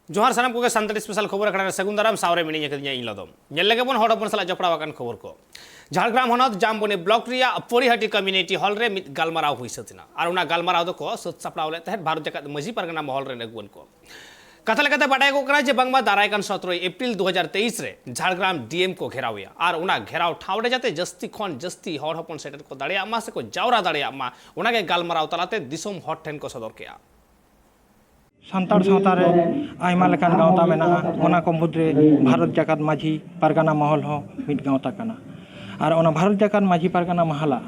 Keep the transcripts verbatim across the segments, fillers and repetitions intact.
ᱡᱚᱦᱟᱨ ᱥᱟᱱᱟᱢ ᱠᱚᱜᱮ ᱥᱟᱱᱛᱟᱲᱤ ᱥᱯᱮᱥᱟᱞ ᱠᱷᱚᱵᱚᱨ ᱟᱠᱷᱲᱟ ᱨᱮ ᱥᱟᱹᱜᱩᱱ ᱫᱟᱨᱟᱢ᱾ ᱥᱟᱶᱨᱮ ᱢᱤᱱᱟᱹᱧ ᱟᱠᱟᱫᱤᱧᱟ ᱤᱧ ᱞᱚᱫᱚᱢ᱾ ᱧᱮᱞ ᱞᱮᱜᱮ ᱵᱚᱱ ᱦᱚᱲ ᱦᱚᱯᱚᱱ ᱥᱟᱞᱟᱜ ᱡᱚᱯᱲᱟᱣ ᱟᱠᱟᱱ ᱠᱷᱚᱵᱚᱨ ᱠᱚ᱾ ᱡᱷᱟᱲᱜᱨᱟᱢ ᱦᱚᱱᱚᱛ ᱡᱟᱢᱵᱚᱱᱤ ᱵᱞᱚᱠ ᱨᱮᱭᱟᱜ ᱯᱚᱲᱤᱦᱟᱹᱴᱤ ᱠᱚᱢᱤᱭᱩᱱᱤᱴᱤ ᱦᱚᱞ ᱨᱮ ᱢᱤᱫ ᱜᱟᱞᱢᱟᱨᱟᱣ ᱦᱩᱭ ᱥᱟᱹᱛ ᱮᱱᱟ ᱟᱨ ᱚᱱᱟ ᱜᱟᱞᱢᱟᱨᱟᱣ ᱫᱚᱠᱚ ᱥᱟᱹᱛ ᱥᱟᱯᱲᱟᱣ ᱞᱮᱫ ᱛᱟᱦᱮᱸᱫ ᱵᱷᱟᱨᱚᱛ ᱡᱟᱠᱟᱛ ᱢᱟᱹᱡᱷᱤ ᱯᱟᱨᱜᱟᱱᱟ ᱢᱚᱦᱚᱞ ᱨᱮᱱ ᱟᱹᱜᱩᱣᱟᱹᱱ ᱠᱚ᱾ ᱠᱟᱛᱷᱟ ᱞᱮᱠᱟᱛᱮ ᱵᱟᱰᱟᱭᱚᱜ ᱠᱟᱱᱟ ᱡᱮ ᱵᱟᱝᱢᱟ ᱫᱟᱨᱟᱭ ᱠᱟᱱ ᱥᱚᱛᱨᱚᱭ ᱮᱯᱨᱤᱞ ᱫᱩ ᱦᱟᱡᱟᱨ ᱛᱮᱭᱤᱥ ᱨᱮ ᱡᱷᱟᱲᱜᱨᱟᱢ ᱰᱤ ᱮᱢ ᱠᱚ ᱜᱷᱮᱨᱟᱣᱮᱭᱟ ᱟᱨ ᱚᱱᱟ ᱜᱷᱮᱨᱟᱣ ᱴᱷᱟᱶ ᱨᱮ ᱡᱟᱛᱮ ᱡᱟᱹᱥᱛᱤ ᱠᱷᱚᱱ ᱡᱟᱹᱥᱛᱤ ᱦᱚᱲ ᱦᱚᱯᱚᱱ ᱥᱮᱴᱮᱨ ᱠᱚ ᱫᱟᱲᱮᱭᱟᱜ ᱢᱟ ᱥᱮᱠᱚ ᱡᱟᱣᱨᱟ ᱫᱟᱲᱮᱭᱟᱜ ᱢᱟ, ᱚᱱᱟᱜᱮ ᱜᱟᱞᱢᱟᱨᱟᱣ ᱛᱟᱞᱟᱛᱮ ᱫᱤᱥᱚᱢ ᱦᱚᱲ ᱴᱷᱮᱱ ᱠᱚ ᱥᱚᱫᱚᱨ ᱠᱮᱜᱼᱟ᱾ ᱥᱟᱱᱛᱟᱲ ᱥᱟᱶᱛᱟ ᱨᱮ ᱟᱭᱢᱟ ᱞᱮᱠᱟᱱ ᱜᱟᱶᱛᱟ ᱢᱮᱱᱟᱜᱼᱟ, ᱚᱱᱟ ᱠᱚ ᱢᱩᱫᱽᱨᱮ ᱵᱷᱟᱨᱚᱛ ᱡᱟᱠᱟᱛ ᱢᱟᱹᱡᱷᱤ ᱯᱟᱨᱜᱟᱱᱟ ᱢᱚᱦᱚᱞ ᱦᱚᱸ ᱢᱤᱫ ᱜᱟᱶᱛᱟ ᱠᱟᱱᱟ᱾ ᱟᱨ ᱚᱱᱟ ᱵᱷᱟᱨᱚᱛ ᱡᱟᱠᱟᱛ ᱢᱟᱹᱡᱷᱤ ᱯᱟᱨᱜᱟᱱᱟ ᱢᱟᱦᱟᱞᱟ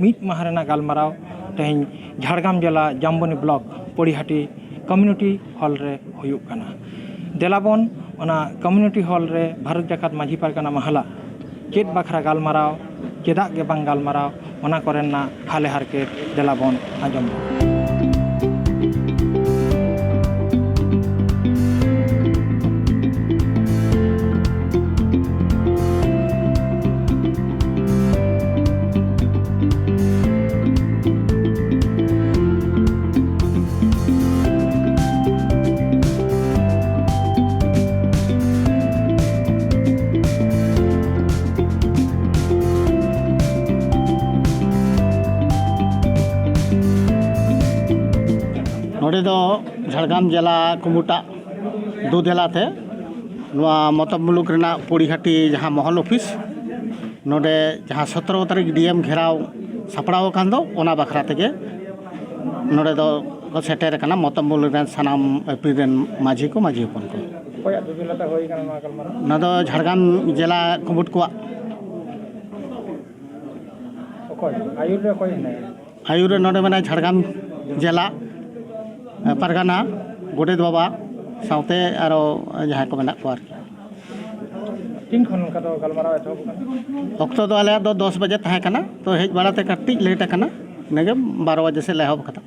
ᱢᱤᱫ ᱢᱟᱦᱟ ᱨᱮᱱᱟᱜ ᱜᱟᱞᱢᱟᱨᱟᱣ ᱛᱮᱦᱮᱧ ᱡᱷᱟᱲᱜᱨᱟᱢ ᱡᱮᱞᱟ ᱡᱟᱢᱵᱚᱱᱤ ᱵᱞᱚᱠ ᱯᱚᱲᱤᱦᱟᱹᱴᱤ ᱠᱚᱢᱤᱭᱩᱱᱤᱴᱤ ᱦᱚᱞ ᱨᱮ ᱦᱩᱭᱩᱜ ᱠᱟᱱᱟ᱾ ᱫᱮᱞᱟᱵᱚᱱ ᱚᱱᱟ ᱠᱚᱢᱤᱭᱩᱱᱤᱴᱤ ᱦᱚᱞ ᱨᱮ ᱵᱷᱟᱨᱚᱛ ᱡᱟᱠᱟᱛ ᱢᱟᱹᱡᱷᱤ ᱯᱟᱨᱜᱟᱱᱟ ᱢᱟᱦᱟᱞᱟ ᱪᱮᱫ ᱵᱟᱠᱷᱨᱟ ᱜᱟᱞᱢᱟᱨᱟᱣ, ᱪᱮᱫᱟᱜ ᱜᱮ ᱵᱟᱝ ᱜᱟᱞᱢᱟᱨᱟᱣ, ᱚᱱᱟ ᱠᱚᱨᱮᱱᱟᱜ ᱦᱟᱞᱮ ᱦᱟᱨᱠᱮᱛ ᱫᱮᱞᱟ ᱵᱚᱱ ᱟᱸᱡᱚᱢ ᱢᱟ᱾ ᱱᱚᱰᱮ ᱫᱚ ᱡᱷᱟᱲᱜᱨᱟᱢ ᱡᱮᱞᱟ ᱠᱩᱢᱩᱴᱟᱜ ᱫᱩᱫᱮᱞᱟ ᱛᱮ ᱱᱚᱣᱟ ᱢᱚᱛᱚᱵ ᱢᱩᱞᱩᱠ ᱨᱮᱱᱟᱜ ᱯᱚᱲᱤᱦᱟᱹᱴᱤ ᱡᱟᱦᱟᱸ ᱢᱚᱦᱚᱞ ᱚᱯᱷᱤᱥ, ᱱᱚᱰᱮ ᱡᱟᱦᱟᱸ ᱥᱚᱛᱨᱚ ᱛᱟᱹᱨᱤᱠᱷ ᱰᱤ ᱮᱢ ᱜᱷᱮᱨᱟᱣ ᱥᱟᱯᱲᱟᱣ ᱟᱠᱟᱱ ᱫᱚ, ᱚᱱᱟ ᱵᱟᱠᱷᱨᱟ ᱛᱮᱜᱮ ᱱᱚᱰᱮ ᱫᱚ ᱠᱚ ᱥᱮᱴᱮᱨ ᱟᱠᱟᱱᱟ ᱢᱚᱛᱚᱵ ᱢᱩᱞᱩᱠ ᱨᱮᱱ ᱥᱟᱱᱟᱢ ᱟᱹᱯᱤᱞ ᱨᱮᱱ ᱢᱟᱹᱡᱷᱤ ᱠᱚ, ᱢᱟᱹᱡᱷᱤ ᱦᱚᱯᱚᱱ ᱠᱚ᱾ ᱚᱠᱚᱭᱟᱜ ᱫᱩᱫᱮᱞᱟ ᱛᱮ ᱦᱩᱭ ᱟᱠᱟᱱᱟ ᱱᱚᱣᱟ ᱜᱟᱞᱢᱟᱨᱟᱣ? ᱚᱱᱟ ᱫᱚ ᱡᱷᱟᱲᱜᱨᱟᱢ ᱡᱮᱞᱟ ᱠᱩᱢᱩᱴ ᱠᱚᱣᱟᱜ᱾ ᱚᱠᱚᱭ ᱟᱭᱩᱨ ᱨᱮ ᱚᱠᱚᱭ ᱦᱮᱱᱟᱭᱟ? ᱟᱭᱩᱨ ᱨᱮ ᱱᱚᱰᱮ ᱢᱮᱱᱟᱭ ᱡᱷᱟᱲᱜᱨᱟᱢ ᱡᱮᱞᱟ, ᱮ, ᱯᱟᱨᱜᱟᱱᱟ ᱜᱚᱰᱮᱛ ᱵᱟᱵᱟ ᱥᱟᱶᱛᱮ ᱟᱨᱚ ᱡᱟᱦᱟᱸᱭ ᱠᱚ ᱢᱮᱱᱟᱜ ᱠᱚᱣᱟ ᱟᱨᱠᱤ᱾ ᱛᱤᱱ ᱠᱷᱚᱱ ᱱᱚᱝᱠᱟ ᱫᱚ ᱜᱟᱞᱢᱟᱨᱟᱣ ᱮᱛᱚᱦᱚᱵ ᱟᱠᱟᱱᱟ? ᱚᱠᱛᱚ ᱫᱚ ᱟᱞᱮᱭᱟᱜ ᱫᱚ ᱫᱚᱥ ᱵᱟᱡᱮ ᱛᱟᱦᱮᱸ ᱠᱟᱱᱟ, ᱛᱚ ᱦᱮᱡ ᱵᱟᱲᱟᱛᱮ ᱠᱟᱹᱴᱤᱡ ᱞᱮᱴ ᱟᱠᱟᱱᱟ, ᱤᱱᱟᱹᱜᱮ ᱵᱟᱨᱚ ᱵᱟᱡᱮ ᱥᱮᱫ ᱞᱮ ᱮᱦᱚᱵ ᱟᱠᱟᱫᱟ᱾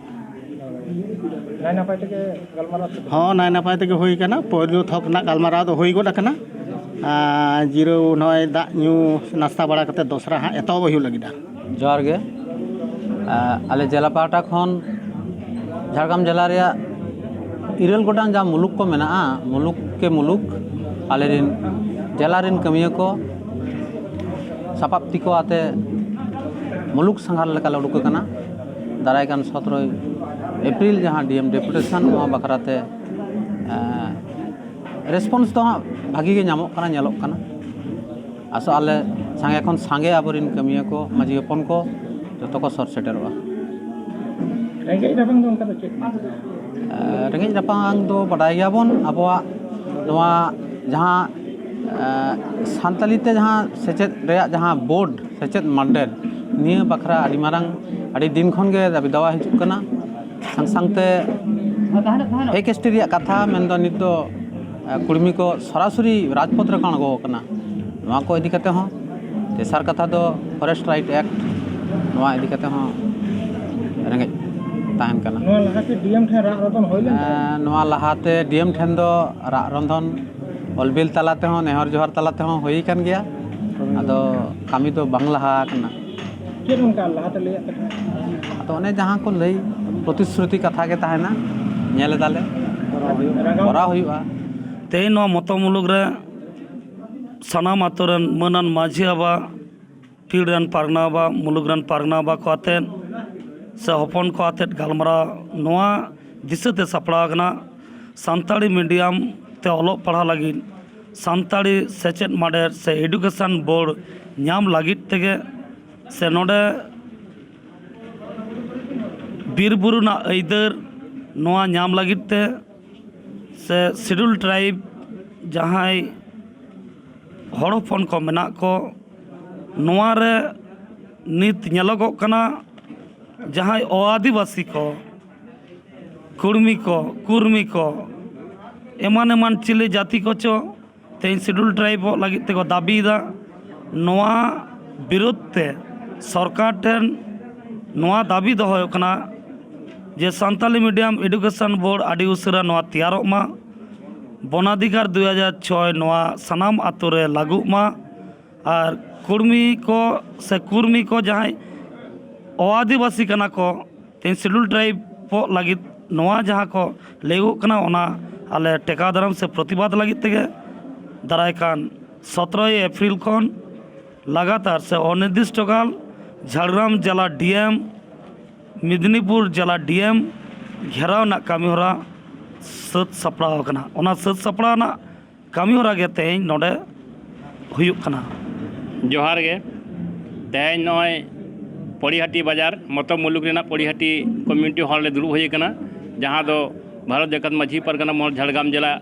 ᱱᱟᱭ ᱱᱟᱯᱟᱭ ᱛᱮᱜᱮ ᱜᱟᱞᱢᱟᱨᱟᱣ ᱥᱮ? ᱦᱚᱸ, ᱱᱟᱭ ᱱᱟᱯᱟᱭ ᱛᱮᱜᱮ ᱦᱩᱭ ᱟᱠᱟᱱᱟ᱾ ᱯᱳᱭᱞᱳ ᱛᱷᱚᱠ ᱨᱮᱱᱟᱜ ᱜᱟᱞᱢᱟᱨᱟᱣ ᱫᱚ ᱦᱩᱭ ᱜᱚᱫ ᱟᱠᱟᱱᱟ᱾ ᱟᱨ ᱡᱤᱨᱟᱹᱣ ᱱᱚᱜᱼᱚᱭ ᱫᱟᱜ ᱧᱩ ᱱᱟᱥᱛᱟ ᱵᱟᱲᱟ ᱠᱟᱛᱮ ᱫᱚᱥᱨᱟ ᱦᱟᱸᱜ ᱮᱛᱚᱦᱚᱵ ᱦᱩᱭᱩᱜ ᱞᱟᱹᱜᱤᱫᱼᱟ᱾ ᱡᱚᱦᱟᱨ ᱜᱮ᱾ ᱟᱸ, ᱟᱞᱮ ᱡᱮᱞᱟ ᱯᱟᱦᱴᱟ ᱠᱷᱚᱱ ᱡᱷᱟᱲᱜᱨᱟᱢ ᱡᱮᱞᱟ ᱨᱮᱭᱟᱜ ᱤᱨᱟᱹᱞ ᱜᱚᱴᱟᱝ ᱡᱟᱦᱟᱸ ᱢᱩᱞᱩᱠ ᱠᱚ ᱢᱮᱱᱟᱜᱼᱟ, ᱢᱩᱞᱩᱠ ᱠᱮ ᱢᱩᱞᱩᱠ ᱟᱞᱮ ᱨᱮᱱ ᱡᱮᱞᱟ ᱨᱮᱱ ᱠᱟᱹᱢᱤᱭᱟᱹ ᱠᱚ ᱥᱟᱯᱟᱵ ᱛᱤ ᱠᱚ ᱟᱛᱮ ᱢᱩᱞᱩᱠ ᱥᱟᱸᱜᱷᱟᱨ ᱞᱮᱠᱟᱞᱮ ᱩᱰᱩᱠ ᱟᱠᱟᱱᱟ᱾ ᱫᱟᱨᱟᱭ ᱠᱟᱱ ᱥᱚᱛᱨᱚᱭ ᱮᱯᱨᱤᱞ ᱡᱟᱦᱟᱸ ᱰᱤ ᱮᱢ ᱰᱮᱯᱩᱴᱮᱥᱚᱱ, ᱱᱚᱣᱟ ᱵᱟᱠᱷᱨᱟ ᱛᱮ ᱨᱮᱥᱯᱚᱱᱥ ᱫᱚ ᱦᱟᱸᱜ ᱵᱷᱟᱹᱜᱤ ᱜᱮ ᱧᱟᱢᱚᱜ ᱠᱟᱱᱟ, ᱧᱮᱞᱚᱜ ᱠᱟᱱᱟ᱾ ᱟᱥᱚᱜ ᱟᱞᱮ ᱥᱟᱸᱜᱮ ᱠᱷᱚᱱ ᱥᱟᱸᱜᱮ ᱟᱵᱚᱨᱮᱱ ᱠᱟᱹᱢᱤᱭᱟᱹ ᱠᱚ, ᱢᱟᱹᱡᱷᱤ ᱦᱚᱯᱚᱱ ᱠᱚ ᱡᱚᱛᱚ ᱠᱚ ᱥᱚᱨ ᱥᱮᱴᱮᱨᱚᱜᱼᱟ᱾ ᱨᱮᱸᱜᱮᱡ ᱨᱟᱵᱟᱝ ᱫᱚ ᱚᱱᱠᱟ ᱫᱚ ᱪᱮᱫ? ᱨᱮᱸᱜᱮᱡ ᱨᱟᱵᱟᱝ ᱫᱚ ᱵᱟᱰᱟᱭ ᱜᱮᱭᱟᱵᱚᱱ, ᱟᱵᱚᱣᱟᱜ ᱱᱚᱣᱟ ᱡᱟᱦᱟᱸ ᱥᱟᱱᱛᱟᱞᱤ ᱛᱮ ᱡᱟᱦᱟᱸ ᱥᱮᱪᱮᱫ ᱨᱮᱭᱟᱜ ᱡᱟᱦᱟᱸ ᱵᱳᱨᱰ, ᱥᱮᱪᱮᱫ ᱢᱟᱰᱮᱨ, ᱱᱤᱭᱟᱹ ᱵᱟᱠᱷᱨᱟ ᱟᱹᱰᱤ ᱢᱟᱨᱟᱝ, ᱟᱹᱰᱤ ᱫᱤᱱ ᱠᱷᱚᱱ ᱜᱮ ᱫᱟᱹᱵᱤ ᱫᱟᱣᱟ ᱦᱤᱡᱩᱜ ᱠᱟᱱᱟ᱾ ᱥᱟᱝ ᱥᱟᱝᱛᱮ ᱮᱠ ᱮᱥ ᱴᱤ ᱨᱮᱭᱟᱜ ᱠᱟᱛᱷᱟ ᱢᱮᱱᱫᱚ ᱱᱤᱛ ᱫᱚ ᱠᱩᱲᱢᱤ ᱠᱚ ᱥᱚᱨᱟᱥᱚᱨᱤ ᱨᱟᱡᱽᱯᱚᱛ ᱨᱮᱠᱚ ᱟᱬᱜᱚ ᱟᱠᱟᱱᱟ᱾ ᱱᱚᱣᱟ ᱠᱚ ᱤᱫᱤ ᱠᱟᱛᱮ ᱦᱚᱸ, ᱛᱮᱥᱟᱨ ᱠᱟᱛᱷᱟ ᱫᱚ ᱯᱷᱚᱨᱮᱥᱴ ᱨᱟᱭᱤᱴ ᱮᱠᱴ, ᱱᱚᱣᱟ ᱤᱫᱤ ᱠᱟᱛᱮ ᱦᱚᱸ ᱨᱮᱸᱜᱮᱡ ᱛᱟᱦᱮᱱ ᱠᱟᱱᱟ᱾ ᱱᱚᱣᱟ ᱞᱟᱦᱟᱛᱮ ᱰᱤ ᱮᱢ ᱴᱷᱮᱱ ᱨᱟᱜ ᱨᱚᱫᱚᱱ ᱦᱩᱭ ᱞᱮᱱ ᱛᱟᱦᱮᱸᱫ? ᱮᱸ, ᱱᱚᱣᱟ ᱞᱟᱦᱟᱛᱮ ᱰᱤ ᱮᱢ ᱴᱷᱮᱱ ᱫᱚ ᱨᱟᱜ ᱨᱚᱫᱚᱱ, ᱚᱞᱵᱤᱞ ᱛᱟᱞᱟ ᱛᱮᱦᱚᱸ, ᱱᱮᱦᱚᱨ ᱡᱚᱦᱟᱨ ᱛᱟᱞᱟ ᱛᱮᱦᱚᱸ ᱦᱩᱭ ᱟᱠᱟᱱ ᱜᱮᱭᱟ᱾ ᱟᱫᱚ ᱠᱟᱹᱢᱤ ᱫᱚ ᱵᱟᱝ ᱞᱟᱦᱟ ᱟᱠᱟᱱᱟ᱾ ᱪᱮᱫ ᱚᱱᱠᱟ ᱞᱟᱦᱟᱛᱮ ᱞᱟᱹᱭᱟᱜ ᱠᱟᱛᱷᱟ? ᱟᱫᱚ ᱚᱱᱮ ᱡᱟᱦᱟᱸ ᱠᱚ ᱞᱟᱹᱭ, ᱯᱨᱚᱛᱤᱥᱨᱩᱛᱤ ᱠᱟᱛᱷᱟ ᱜᱮ ᱛᱟᱦᱮᱱᱟ, ᱧᱮᱞ ᱮᱫᱟᱞᱮ, ᱨᱟᱸᱜᱟᱣ ᱠᱚᱨᱟᱣ ᱦᱩᱭᱩᱜᱼᱟ᱾ ᱛᱮᱦᱮᱧ ᱱᱚᱣᱟ ᱢᱚᱛᱚ ᱢᱩᱞᱩᱠ ᱨᱮ ᱥᱟᱱᱟᱢ ᱟᱛᱳ ᱨᱮᱱ ᱢᱟᱹᱱᱟᱱ ᱢᱟᱹᱡᱷᱤ ᱵᱟᱵᱟ, ᱯᱤᱲ ᱨᱮᱱ ᱯᱟᱨᱜᱟᱱᱟ ᱵᱟᱵᱟ, ᱢᱩᱞᱩᱠ ᱨᱮᱱ ᱯᱟᱨᱜᱟᱱᱟ ᱵᱟᱵᱟ ᱠᱚ ᱟᱛᱮᱫ ᱥᱮ ᱦᱚᱯᱚᱱ ᱠᱚ ᱟᱛᱮᱫ ᱜᱟᱞᱢᱟᱨᱟᱣ ᱱᱚᱣᱟ ᱫᱤᱥᱟᱹ ᱛᱮ ᱥᱟᱯᱲᱟᱣ ᱟᱠᱟᱱᱟ᱾ ᱥᱟᱱᱛᱟᱲᱤ ᱢᱤᱰᱤᱭᱟᱢ ᱛᱮ ᱚᱞᱚᱜ ᱯᱟᱲᱦᱟᱣ ᱞᱟᱹᱜᱤᱫ ᱥᱟᱱᱛᱟᱲᱤ ᱥᱮᱪᱮᱫ ᱢᱟᱰᱮᱨ ᱥᱮ ᱮᱰᱩᱠᱮᱥᱚᱱ ᱵᱳᱨᱰ ᱧᱟᱢ ᱞᱟᱹᱜᱤᱫ ᱛᱮᱜᱮ ᱥᱮ ᱱᱚᱰᱮ ᱵᱤᱨ ᱵᱩᱨᱩ ᱨᱮᱱᱟᱜ ᱟᱹᱭᱫᱟᱹᱨ ᱱᱚᱣᱟ ᱧᱟᱢ ᱞᱟᱹᱜᱤᱫ ᱛᱮ ᱥᱮ ᱥᱤᱰᱩᱞ ᱴᱨᱟᱭᱤᱵᱽ ᱡᱟᱦᱟᱸᱭ ᱦᱚᱲ ᱦᱚᱯᱚᱱ ᱠᱚ ᱢᱮᱱᱟᱜ ᱠᱚ, ᱱᱚᱣᱟ ᱨᱮ ᱱᱤᱛ ᱧᱮᱞᱚᱜᱚᱜ ᱠᱟᱱᱟ ᱡᱟᱦᱟᱸᱭ ᱚ-ᱟᱹᱫᱤᱵᱟᱹᱥᱤ ᱠᱚ, ᱠᱩᱲᱢᱤ ᱠᱚ, ᱠᱩᱨᱢᱤ ᱠᱚ, ᱮᱢᱟᱱ ᱮᱢᱟᱱ ᱪᱤᱞᱤ ᱡᱟᱹᱛᱤ ᱠᱚᱪᱚ ᱛᱮᱦᱮᱧ ᱥᱤᱰᱩᱞ ᱴᱨᱟᱭᱤᱵᱚᱜ ᱞᱟᱹᱜᱤᱫ ᱛᱮᱠᱚ ᱫᱟᱹᱵᱤᱭᱮᱫᱟ᱾ ᱱᱚᱣᱟ ᱵᱤᱨᱩᱫᱷ ᱛᱮ ᱥᱚᱨᱠᱟᱨ ᱴᱷᱮᱱ ᱱᱚᱣᱟ ᱫᱟᱹᱵᱤ ᱫᱚᱦᱚ ᱦᱩᱭᱩᱜ ᱠᱟᱱᱟ ᱡᱮ ᱥᱟᱱᱛᱟᱞᱤ ᱢᱤᱰᱤᱭᱟᱢ ᱮᱰᱩᱠᱮᱥᱚᱱ ᱵᱳᱨᱰ ᱟᱹᱰᱤ ᱩᱥᱟᱹᱨᱟ ᱱᱚᱣᱟ ᱛᱮᱭᱟᱨᱚᱜ ᱢᱟ᱾ ᱵᱚᱱᱟᱫᱷᱤᱠᱟᱨ ᱫᱩᱭ ᱦᱟᱡᱟᱨ ᱪᱷᱚᱭ ᱱᱚᱣᱟ ᱥᱟᱱᱟᱢ ᱟᱛᱳ ᱨᱮ ᱞᱟᱹᱜᱩᱜ ᱢᱟ᱾ ᱟᱨ ᱠᱩᱲᱢᱤ ᱠᱚ ᱥᱮ ᱠᱩᱨᱢᱤ ᱠᱚ ᱡᱟᱦᱟᱸᱭ ᱚ-ᱟᱹᱫᱤᱵᱟᱹᱥᱤ ᱠᱟᱱᱟ ᱠᱚ, ᱛᱮᱦᱮᱧ ᱥᱤᱰᱩᱞ ᱴᱨᱟᱭᱤᱵᱚᱜ ᱞᱟᱹᱜᱤᱫ ᱱᱚᱣᱟ ᱡᱟᱦᱟᱸ ᱠᱚ ᱞᱟᱹᱭᱚᱜ ᱠᱟᱱᱟ, ᱚᱱᱟ ᱟᱞᱮ ᱴᱮᱠᱟᱣ ᱫᱟᱨᱟᱢ ᱥᱮ ᱯᱨᱚᱛᱤᱵᱟᱫ ᱞᱟᱹᱜᱤᱫ ᱛᱮᱜᱮ ᱫᱟᱨᱟᱭ ᱠᱟᱱ ᱥᱚᱛᱨᱚᱭ ᱮᱯᱨᱤᱞ ᱠᱷᱚᱱ ᱞᱟᱜᱟᱛᱟᱨ ᱥᱮ ᱚᱱᱤᱨᱫᱤᱥᱴᱚ ᱠᱟᱞ ᱡᱷᱟᱲᱜᱨᱟᱢ ᱡᱮᱞᱟ ᱰᱤ ᱮᱢ, ᱢᱮᱫᱽᱱᱤᱯᱩᱨ ᱡᱮᱞᱟ ᱰᱤ ᱮᱢ ᱜᱷᱮᱨᱟᱣ ᱨᱮᱱᱟᱜ ᱠᱟᱹᱢᱤᱦᱚᱨᱟ ᱥᱟᱹᱛ ᱥᱟᱯᱲᱟᱣ ᱟᱠᱟᱱᱟ᱾ ᱚᱱᱟ ᱥᱟᱹᱛ ᱥᱟᱯᱲᱟᱣ ᱨᱮᱱᱟᱜ ᱠᱟᱹᱢᱤᱦᱚᱨᱟ ᱜᱮ ᱛᱮᱦᱮᱧ ᱱᱚᱰᱮ ᱦᱩᱭᱩᱜ ᱠᱟᱱᱟ᱾ ᱡᱚᱦᱟᱨ ᱜᱮ᱾ ᱛᱮᱦᱮᱧ ᱱᱚᱜᱼᱚᱭ ᱯᱚᱲᱤᱦᱟᱹᱴᱤ ᱵᱟᱡᱟᱨ, ᱢᱚᱛᱚ ᱢᱩᱞᱩᱠ ᱨᱮᱱᱟᱜ ᱯᱚᱲᱤᱦᱟᱹᱴᱤ ᱠᱚᱢᱤᱭᱩᱱᱤᱴᱤ ᱦᱚᱞ ᱨᱮ ᱫᱩᱲᱩᱵ ᱦᱩᱭ ᱟᱠᱟᱱᱟ, ᱡᱟᱦᱟᱸ ᱫᱚ ᱵᱷᱟᱨᱚᱛ ᱡᱟᱠᱟᱛ ᱢᱟᱹᱡᱷᱤ ᱯᱟᱨᱜᱟᱱᱟ ᱢᱚᱦᱚᱞ ᱡᱷᱟᱲᱜᱨᱟᱢ ᱡᱮᱞᱟ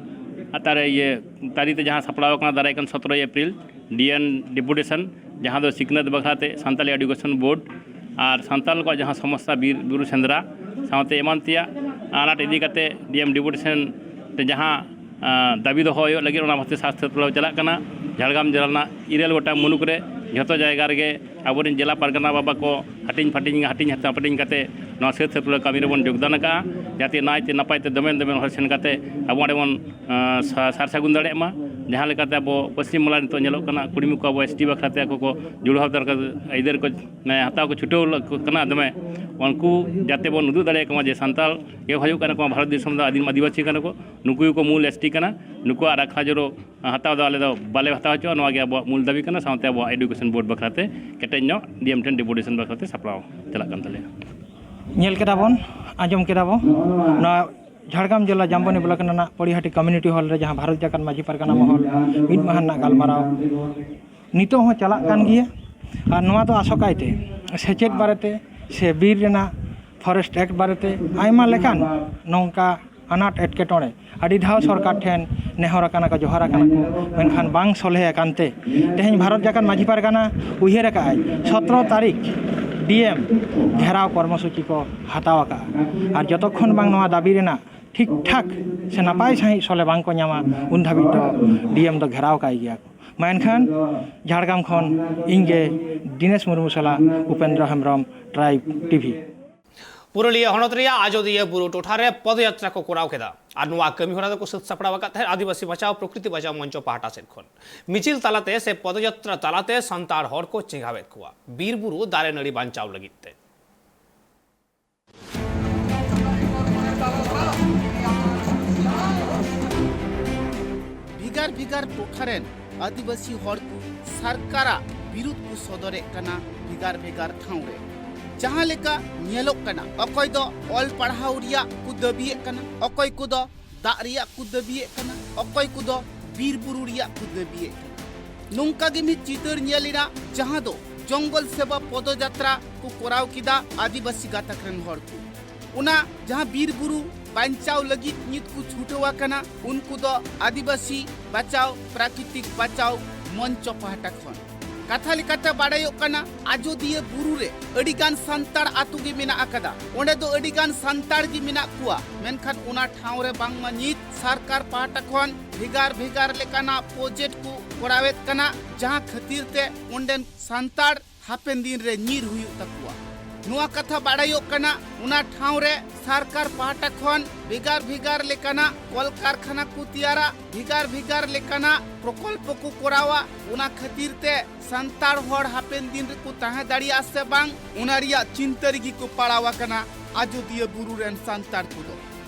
ᱟᱛᱟᱨᱮ ᱤᱭᱟᱹ ᱛᱟᱹᱨᱤ ᱛᱮ ᱡᱟᱦᱟᱸ ᱥᱟᱯᱲᱟᱣ ᱟᱠᱟᱱᱟ ᱫᱟᱨᱟᱭ ᱠᱟᱱ ᱥᱚᱛᱨᱚᱭ ᱮᱯᱨᱤᱞ, ᱰᱤ ᱮᱱ ᱰᱮᱯᱩᱴᱮᱥᱚᱱ, ᱡᱟᱦᱟᱸ ᱫᱚ ᱥᱤᱠᱷᱱᱟᱹᱛ ᱵᱟᱠᱷᱨᱟ ᱛᱮ ᱥᱟᱱᱛᱟᱞᱤ ᱮᱰᱩᱠᱮᱥᱚᱱ ᱵᱳᱨᱰ ᱟᱨ ᱥᱟᱱᱛᱟᱞ ᱠᱚᱣᱟᱜ ᱡᱟᱦᱟᱸ ᱥᱚᱢᱚᱥᱥᱟ, ᱵᱤᱨ ᱵᱩᱨᱩ ᱥᱮᱸᱫᱽᱨᱟ ᱥᱟᱶᱛᱮ ᱮᱢᱟᱱ ᱛᱮᱭᱟᱜ ᱟᱱᱟᱴ ᱤᱫᱤ ᱠᱟᱛᱮ ᱰᱤ ᱮᱢ ᱰᱮᱯᱩᱴᱮᱥᱚᱱ ᱛᱮ ᱡᱟᱦᱟᱸ, ᱟᱸ, ᱫᱟᱹᱵᱤ ᱫᱚᱦᱚ ᱦᱩᱭᱩᱜ ᱞᱟᱹᱜᱤᱫ, ᱚᱱᱟ ᱵᱷᱟᱵᱛᱮ ᱥᱟᱨ ᱥᱟᱹᱛ ᱪᱟᱞᱟᱜ ᱠᱟᱱᱟ᱾ ᱡᱷᱟᱲᱜᱨᱟᱢ ᱡᱮᱞᱟ ᱨᱮᱱᱟᱜ ᱤᱨᱟᱹᱞ ᱜᱚᱴᱟᱝ ᱢᱩᱞᱩᱠ ᱨᱮ ᱡᱷᱚᱛᱚ ᱡᱟᱭᱜᱟ ᱨᱮᱜᱮ ᱟᱵᱚᱨᱮᱱ ᱡᱮᱞᱟ ᱯᱟᱨᱜᱟᱱᱟ ᱵᱟᱵᱟ ᱠᱚ ᱦᱟᱹᱴᱤᱧ ᱯᱷᱟᱹᱴᱤᱧ, ᱦᱟᱹᱴᱤᱧ ᱦᱟᱯᱟᱴᱤᱧ ᱠᱟᱛᱮ ᱱᱚᱣᱟ ᱥᱟᱹᱛ ᱥᱟᱹᱯᱲᱟᱹᱣ ᱠᱟᱹᱢᱤ ᱨᱮᱵᱚᱱ ᱡᱳᱜᱽᱫᱟᱱ ᱟᱠᱟᱫᱼᱟ, ᱡᱟᱛᱮ ᱱᱟᱭᱛᱮ ᱱᱟᱯᱟᱭ ᱛᱮ ᱫᱚᱢᱮᱞ ᱫᱚᱢᱮᱞ ᱦᱚᱲ ᱥᱮᱱ ᱠᱟᱛᱮ ᱟᱵᱚ ᱚᱸᱰᱮ ᱵᱚᱱ, ᱟᱸ, ᱥᱟ-, ᱥᱟᱨ ᱥᱟᱹᱜᱩᱱ ᱫᱟᱲᱮᱭᱟᱜ ᱢᱟ᱾ ᱡᱟᱦᱟᱸ ᱞᱮᱠᱟᱛᱮ ᱟᱵᱚ ᱯᱚᱥᱪᱤᱢ ᱵᱟᱝᱞᱟ ᱨᱮ ᱱᱤᱛᱚᱜ ᱧᱮᱞᱚᱜ ᱠᱟᱱᱟ, ᱠᱩᱲᱤ ᱠᱚ ᱟᱵᱚ ᱮᱥ ᱴᱤ ᱵᱟᱠᱷᱨᱟ ᱛᱮ ᱟᱠᱚ ᱠᱚ ᱡᱩᱲᱩ ᱦᱟᱛᱟᱣ ᱠᱟᱛᱮ ᱟᱹᱭᱫᱟᱹᱨ ᱠᱚ, ᱢᱟᱱᱮ, ᱦᱟᱛᱟᱣ ᱠᱚ ᱪᱷᱩᱴᱟᱹᱣ ᱠᱟᱱᱟ ᱫᱚᱢᱮ᱾ ᱩᱱᱠᱩ ᱡᱟᱛᱮ ᱵᱚᱱ ᱩᱫᱩᱜ ᱫᱟᱲᱮᱭᱟᱠᱚ ᱢᱟ ᱡᱮ ᱥᱟᱱᱛᱟᱲ ᱜᱮ ᱦᱩᱭᱩᱜ ᱠᱟᱱᱟ ᱠᱚ ᱵᱷᱟᱨᱚᱛ ᱫᱤᱥᱚᱢ ᱫᱚ ᱟᱹᱫᱤᱢ ᱟᱹᱫᱤᱵᱟᱹᱥᱤ ᱠᱟᱱᱟ ᱠᱚ, ᱱᱩᱠᱩ ᱜᱮᱠᱚ ᱢᱩᱞ ᱮᱥ ᱴᱤ ᱠᱟᱱᱟ, ᱱᱩᱠᱩᱣᱟᱜ ᱨᱟᱠᱷᱟ ᱡᱚᱨᱚ ᱦᱟᱛᱟᱣ ᱫᱚ ᱟᱞᱮ ᱫᱚ ᱵᱟᱞᱮ ᱦᱟᱛᱟᱣ ᱦᱚᱪᱚᱜᱼᱟ᱾ ᱱᱚᱣᱟ ᱜᱮ ᱟᱵᱚᱣᱟᱜ ᱢᱩᱞ ᱫᱟᱹᱵᱤ ᱠᱟᱱᱟ᱾ ᱥᱟᱶᱛᱮ ᱟᱵᱚᱣᱟᱜ ᱮᱰᱩᱠᱮᱥᱚᱱ ᱵᱳᱨᱰ ᱵᱟᱠᱷᱨᱟ ᱛᱮ ᱠᱮᱴᱮᱡ ᱧᱚᱜ ᱰᱤ ᱮᱢ ᱴᱷᱮᱱ ᱰᱮᱯᱩᱴᱮᱥᱚᱱ ᱵᱟᱠᱷᱨᱟ ᱛᱮ ᱥᱟᱯᱲᱟᱣ ᱪᱟᱞᱟᱜ ᱠᱟᱱ ᱛᱟᱞᱮᱭᱟ᱾ ᱧᱮᱞ ᱠᱮᱫᱟ ᱵᱚᱱ, ᱟᱸᱡᱚᱢ ᱠᱮᱫᱟ ᱵᱚᱱ, ᱱᱚᱣᱟ ᱡᱷᱟᱲᱜᱨᱟᱢ ᱡᱮᱞᱟ ᱡᱟᱢᱵᱚᱱᱤ ᱵᱞᱚᱠ ᱨᱮᱱᱟᱜ ᱯᱚᱲᱤᱦᱟᱹᱴᱤ ᱠᱚᱢᱤᱭᱩᱱᱤᱴᱤ ᱦᱚᱞ ᱨᱮ ᱡᱟᱦᱟᱸ ᱵᱷᱟᱨᱚᱛ ᱡᱟᱠᱟᱛ ᱢᱟᱹᱡᱷᱤ ᱯᱟᱨᱜᱟᱱᱟ ᱢᱚᱦᱚᱞ ᱢᱤᱫ ᱢᱟᱦᱟ ᱨᱮᱱᱟᱜ ᱜᱟᱞᱢᱟᱨᱟᱣ ᱱᱤᱛᱚᱜ ᱦᱚᱸ ᱪᱟᱞᱟᱜ ᱠᱟᱱ ᱜᱮᱭᱟ᱾ ᱟᱨ ᱱᱚᱣᱟ ᱫᱚ ᱟᱥᱚᱠᱟᱭᱛᱮ ᱥᱮᱪᱮᱫ ᱵᱟᱨᱮᱛᱮ ᱥᱮ ᱵᱤᱨ ᱨᱮᱱᱟᱜ ᱯᱷᱚᱨᱮᱥᱴ ᱮᱠᱴ ᱵᱟᱨᱮᱛᱮ ᱟᱭᱢᱟ ᱞᱮᱠᱟᱱ ᱱᱚᱝᱠᱟ ᱟᱱᱟᱴ ᱮᱴᱠᱮᱴᱚᱬᱮ ᱟᱹᱰᱤ ᱫᱷᱟᱣ ᱥᱚᱨᱠᱟᱨ ᱴᱷᱮᱱ ᱱᱮᱦᱚᱨ ᱟᱠᱟᱱᱟ ᱠᱚ, ᱡᱚᱦᱟᱨ ᱟᱠᱟᱱᱟ ᱠᱚ, ᱢᱮᱱᱠᱷᱟᱱ ᱵᱟᱝ ᱥᱚᱞᱦᱮ ᱟᱠᱟᱱ ᱛᱮ ᱛᱮᱦᱮᱧ ᱵᱷᱟᱨᱚᱛ ᱡᱟᱠᱟᱛ ᱢᱟᱹᱡᱷᱤ ᱯᱟᱨᱜᱟᱱᱟ ᱩᱭᱦᱟᱹᱨ ᱟᱠᱟᱫᱼᱟᱭ ᱥᱚᱛᱨᱚ ᱛᱟᱹᱨᱤᱠᱷ ᱰᱤ ᱮᱢ ᱜᱷᱮᱨᱟᱣ ᱠᱚᱨᱢᱚᱥᱩᱪᱤ ᱠᱚ ᱦᱟᱛᱟᱣ ᱟᱠᱟᱫᱼᱟ᱾ ᱟᱨ ᱡᱚᱛᱚᱠᱷᱚᱱ ᱵᱟᱝ ᱱᱚᱣᱟ ᱫᱟᱹᱵᱤ ᱨᱮᱱᱟᱜ ᱴᱷᱤᱠ ᱴᱷᱟᱠ ᱥᱮ ᱱᱟᱯᱟᱭ ᱥᱟᱺᱦᱤᱡ ᱥᱚᱞᱦᱮ ᱵᱟᱝ ᱠᱚ ᱧᱟᱢᱟ, ᱩᱱ ᱫᱷᱟᱹᱵᱤᱡ ᱫᱚ ᱰᱤ ᱮᱢ ᱫᱚ ᱜᱷᱮᱨᱟᱣ ᱠᱟᱭ ᱜᱮᱭᱟ ᱠᱚ᱾ ᱢᱟ ᱮᱱᱠᱷᱟᱱ ᱡᱷᱟᱲᱜᱨᱟᱢ ᱠᱷᱚᱱ ᱤᱧ ᱜᱮ ᱫᱤᱱᱮᱥ ᱢᱩᱨᱢᱩ ᱥᱟᱞᱟᱜ ᱩᱯᱮᱱᱫᱨᱚ ᱦᱮᱢᱵᱨᱚᱢ, ᱴᱨᱟᱭᱤᱵᱽ ᱴᱤ ᱵᱷᱤ᱾ ᱯᱩᱨᱩᱞᱤᱭᱟᱹ ᱦᱚᱱᱚᱛ ᱨᱮᱭᱟᱜ ᱟᱡᱚᱫᱤᱭᱟᱹ ᱵᱩᱨᱩ ᱴᱚᱴᱷᱟ ᱨᱮ ᱯᱚᱫᱚᱡᱟᱛᱨᱟ ᱠᱚ ᱠᱚᱨᱟᱣ ᱠᱮᱫᱟ ᱟᱨ ᱱᱚᱣᱟ ᱠᱟᱹᱢᱤ ᱦᱚᱨᱟ ᱫᱚᱠᱚ ᱥᱟᱹᱛ ᱥᱟᱯᱲᱟᱣ ᱟᱠᱟᱫ ᱛᱟᱦᱮᱸᱫ ᱟᱹᱫᱤᱵᱟᱹᱥᱤ ᱵᱟᱪᱟᱣ ᱯᱨᱚᱠᱨᱤᱛᱤ ᱵᱟᱪᱟᱣ ᱢᱚᱧᱪᱚ ᱯᱟᱦᱴᱟ ᱥᱮᱫ ᱠᱷᱚᱱ᱾ ᱢᱤᱪᱷᱤᱞ ᱛᱟᱞᱟᱛᱮ ᱥᱮ ᱯᱚᱫᱚᱡᱟᱛᱨᱟ ᱛᱟᱞᱟᱛᱮ ᱥᱟᱱᱛᱟᱲ ᱦᱚᱲ ᱠᱚ ᱪᱮᱸᱜᱷᱟᱣᱮᱫ ᱠᱚᱣᱟ ᱵᱤᱨ ᱵᱩᱨᱩ ᱫᱟᱨᱮ ᱱᱟᱹᱲᱤ ᱵᱟᱧᱪᱟᱣ ᱞᱟᱹᱜᱤᱫ ᱛᱮ᱾ ᱵᱷᱮᱜᱟᱨ ᱵᱷᱮᱜᱟᱨ ᱴᱚᱴᱷᱟ ᱨᱮᱱ ᱟᱹᱫᱤᱵᱟᱹᱥᱤ ᱦᱚᱲ ᱠᱚ ᱥᱚᱨᱠᱟᱨᱟᱜ ᱵᱤᱨᱩᱫᱷ ᱠᱚ ᱥᱚᱫᱚᱨᱮᱫ ᱠᱟᱱᱟ ᱵᱷᱮᱜᱟᱨ ᱵᱷᱮᱜᱟᱨ ᱴᱷᱟᱶ ᱨᱮ᱾ ᱡᱟᱦᱟᱸ ᱞᱮᱠᱟ ᱧᱮᱞᱚᱜ ᱠᱟᱱᱟ, ᱚᱠᱚᱭ ᱫᱚ ᱚᱞ ᱯᱟᱲᱦᱟᱣ ᱨᱮᱭᱟᱜ ᱠᱚ ᱫᱟᱹᱵᱤᱭᱮᱫ ᱠᱟᱱᱟ, ᱚᱠᱚᱭ ᱠᱚᱫᱚ ᱫᱟᱜ ᱨᱮᱭᱟᱜ ᱠᱚ ᱫᱟᱹᱵᱤᱭᱮᱫ ᱠᱟᱱᱟ, ᱚᱠᱚᱭ ᱠᱚᱫᱚ ᱵᱤᱨ ᱵᱩᱨᱩ ᱨᱮᱭᱟᱜ ᱠᱚ ᱫᱟᱹᱵᱤᱭᱮᱫ ᱠᱟᱱᱟ᱾ ᱱᱚᱝᱠᱟ ᱜᱮ ᱢᱤᱫ ᱪᱤᱛᱟᱹᱨ ᱧᱮᱞ ᱮᱱᱟ, ᱡᱟᱦᱟᱸ ᱫᱚ ᱡᱚᱝᱜᱚᱞ ᱥᱮᱵᱟ ᱯᱚᱫᱚᱡᱟᱛᱨᱟ ᱠᱚ ᱠᱚᱨᱟᱣ ᱠᱮᱫᱟ ᱟᱹᱫᱤᱵᱟᱹᱥᱤ ᱜᱟᱛᱟᱠ ᱨᱮᱱ ᱦᱚᱲ ᱠᱚ᱾ ᱚᱱᱟ ᱡᱟᱦᱟᱸ ᱵᱤᱨ ᱵᱩᱨᱩ ᱵᱟᱧᱪᱟᱣ ᱞᱟᱹᱜᱤᱫ ᱱᱤᱛ ᱠᱚ ᱪᱷᱩᱴᱟᱹᱣ ᱟᱠᱟᱱᱟ, ᱩᱱᱠᱩ ᱫᱚ ᱟᱹᱫᱤᱵᱟᱹᱥᱤ ᱵᱟᱪᱟᱣ ᱯᱨᱟᱠᱨᱤᱛᱤᱠ ᱵᱟᱪᱟᱣ ᱢᱚᱧᱪᱚ ᱯᱟᱦᱴᱟ ᱠᱷᱚᱱ᱾ ᱠᱟᱛᱷᱟ ᱞᱮᱠᱟᱛᱮ ᱵᱟᱲᱟᱭᱚᱜ ᱠᱟᱱᱟ, ᱟᱡᱚᱫᱤᱭᱟᱹ ᱵᱩᱨᱩ ᱨᱮ ᱟᱹᱰᱤ ᱜᱟᱱ ᱥᱟᱱᱛᱟᱲ ᱟᱛᱳ ᱜᱮ ᱢᱮᱱᱟᱜ ᱟᱠᱟᱫᱟ᱾ ᱚᱸᱰᱮ ᱫᱚ ᱟᱹᱰᱤ ᱜᱟᱱ ᱥᱟᱱᱛᱟᱲ ᱜᱮ ᱢᱮᱱᱟᱜ ᱠᱚᱣᱟ, ᱢᱮᱱᱠᱷᱟᱱ ᱚᱱᱟ ᱴᱷᱟᱶ ᱨᱮ ᱵᱟᱝᱢᱟ ᱱᱤᱛ ᱥᱚᱨᱠᱟᱨ ᱯᱟᱦᱴᱟ ᱠᱷᱚᱱ ᱵᱷᱮᱜᱟᱨ ᱵᱷᱮᱜᱟᱨ ᱞᱮᱠᱟᱱᱟᱜ ᱯᱨᱚᱡᱮᱠᱴ ᱠᱚ ᱠᱚᱨᱟᱣᱮᱫ ᱠᱟᱱᱟ, ᱡᱟᱦᱟᱸ ᱠᱷᱟᱹᱛᱤᱨ ᱛᱮ ᱚᱸᱰᱮᱱ ᱥᱟᱱᱛᱟᱲ ᱦᱟᱯᱮᱱ ᱫᱤᱱ ᱨᱮ ᱧᱤᱨ ᱦᱩᱭᱩᱜ ᱛᱟᱠᱚᱣᱟ᱾ ᱱᱚᱣᱟ ᱠᱟᱛᱷᱟ ᱵᱟᱲᱟᱭᱚᱜ ᱠᱟᱱᱟ, ᱚᱱᱟ ᱴᱷᱟᱶ ᱨᱮ ᱥᱚᱨᱠᱟᱨ ᱯᱟᱦᱴᱟ ᱠᱷᱚᱱ ᱵᱷᱮᱜᱟᱨ ᱵᱷᱮᱜᱟᱨ ᱞᱮᱠᱟᱱᱟᱜ ᱠᱚᱞᱠᱟᱨᱠᱷᱟᱱᱟ ᱠᱚ ᱛᱮᱭᱟᱨᱟ, ᱵᱷᱮᱜᱟᱨ ᱵᱷᱮᱜᱟᱨ ᱞᱮᱠᱟᱱᱟᱜ ᱯᱨᱚᱠᱚᱞᱯᱚ ᱠᱚ ᱠᱚᱨᱟᱣᱟ᱾ ᱚᱱᱟ ᱠᱷᱟᱹᱛᱤᱨ ᱛᱮ ᱥᱟᱱᱛᱟᱲ ᱦᱚᱲ ᱦᱟᱯᱮᱱ ᱫᱤᱱ ᱨᱮᱠᱚ ᱛᱟᱦᱮᱸ ᱫᱟᱲᱮᱭᱟᱜᱼᱟ ᱥᱮ ᱵᱟᱝ, ᱚᱱᱟ ᱨᱮᱭᱟᱜ ᱪᱤᱱᱛᱟᱹ ᱨᱮᱜᱮ ᱠᱚ ᱯᱟᱲᱟᱣ ᱟᱠᱟᱱᱟ ᱟᱡᱚᱫᱤᱭᱟᱹ ᱵᱩᱨᱩ ᱨᱮᱱ ᱥᱟᱱᱛᱟᱲ ᱠᱚᱫᱚ᱾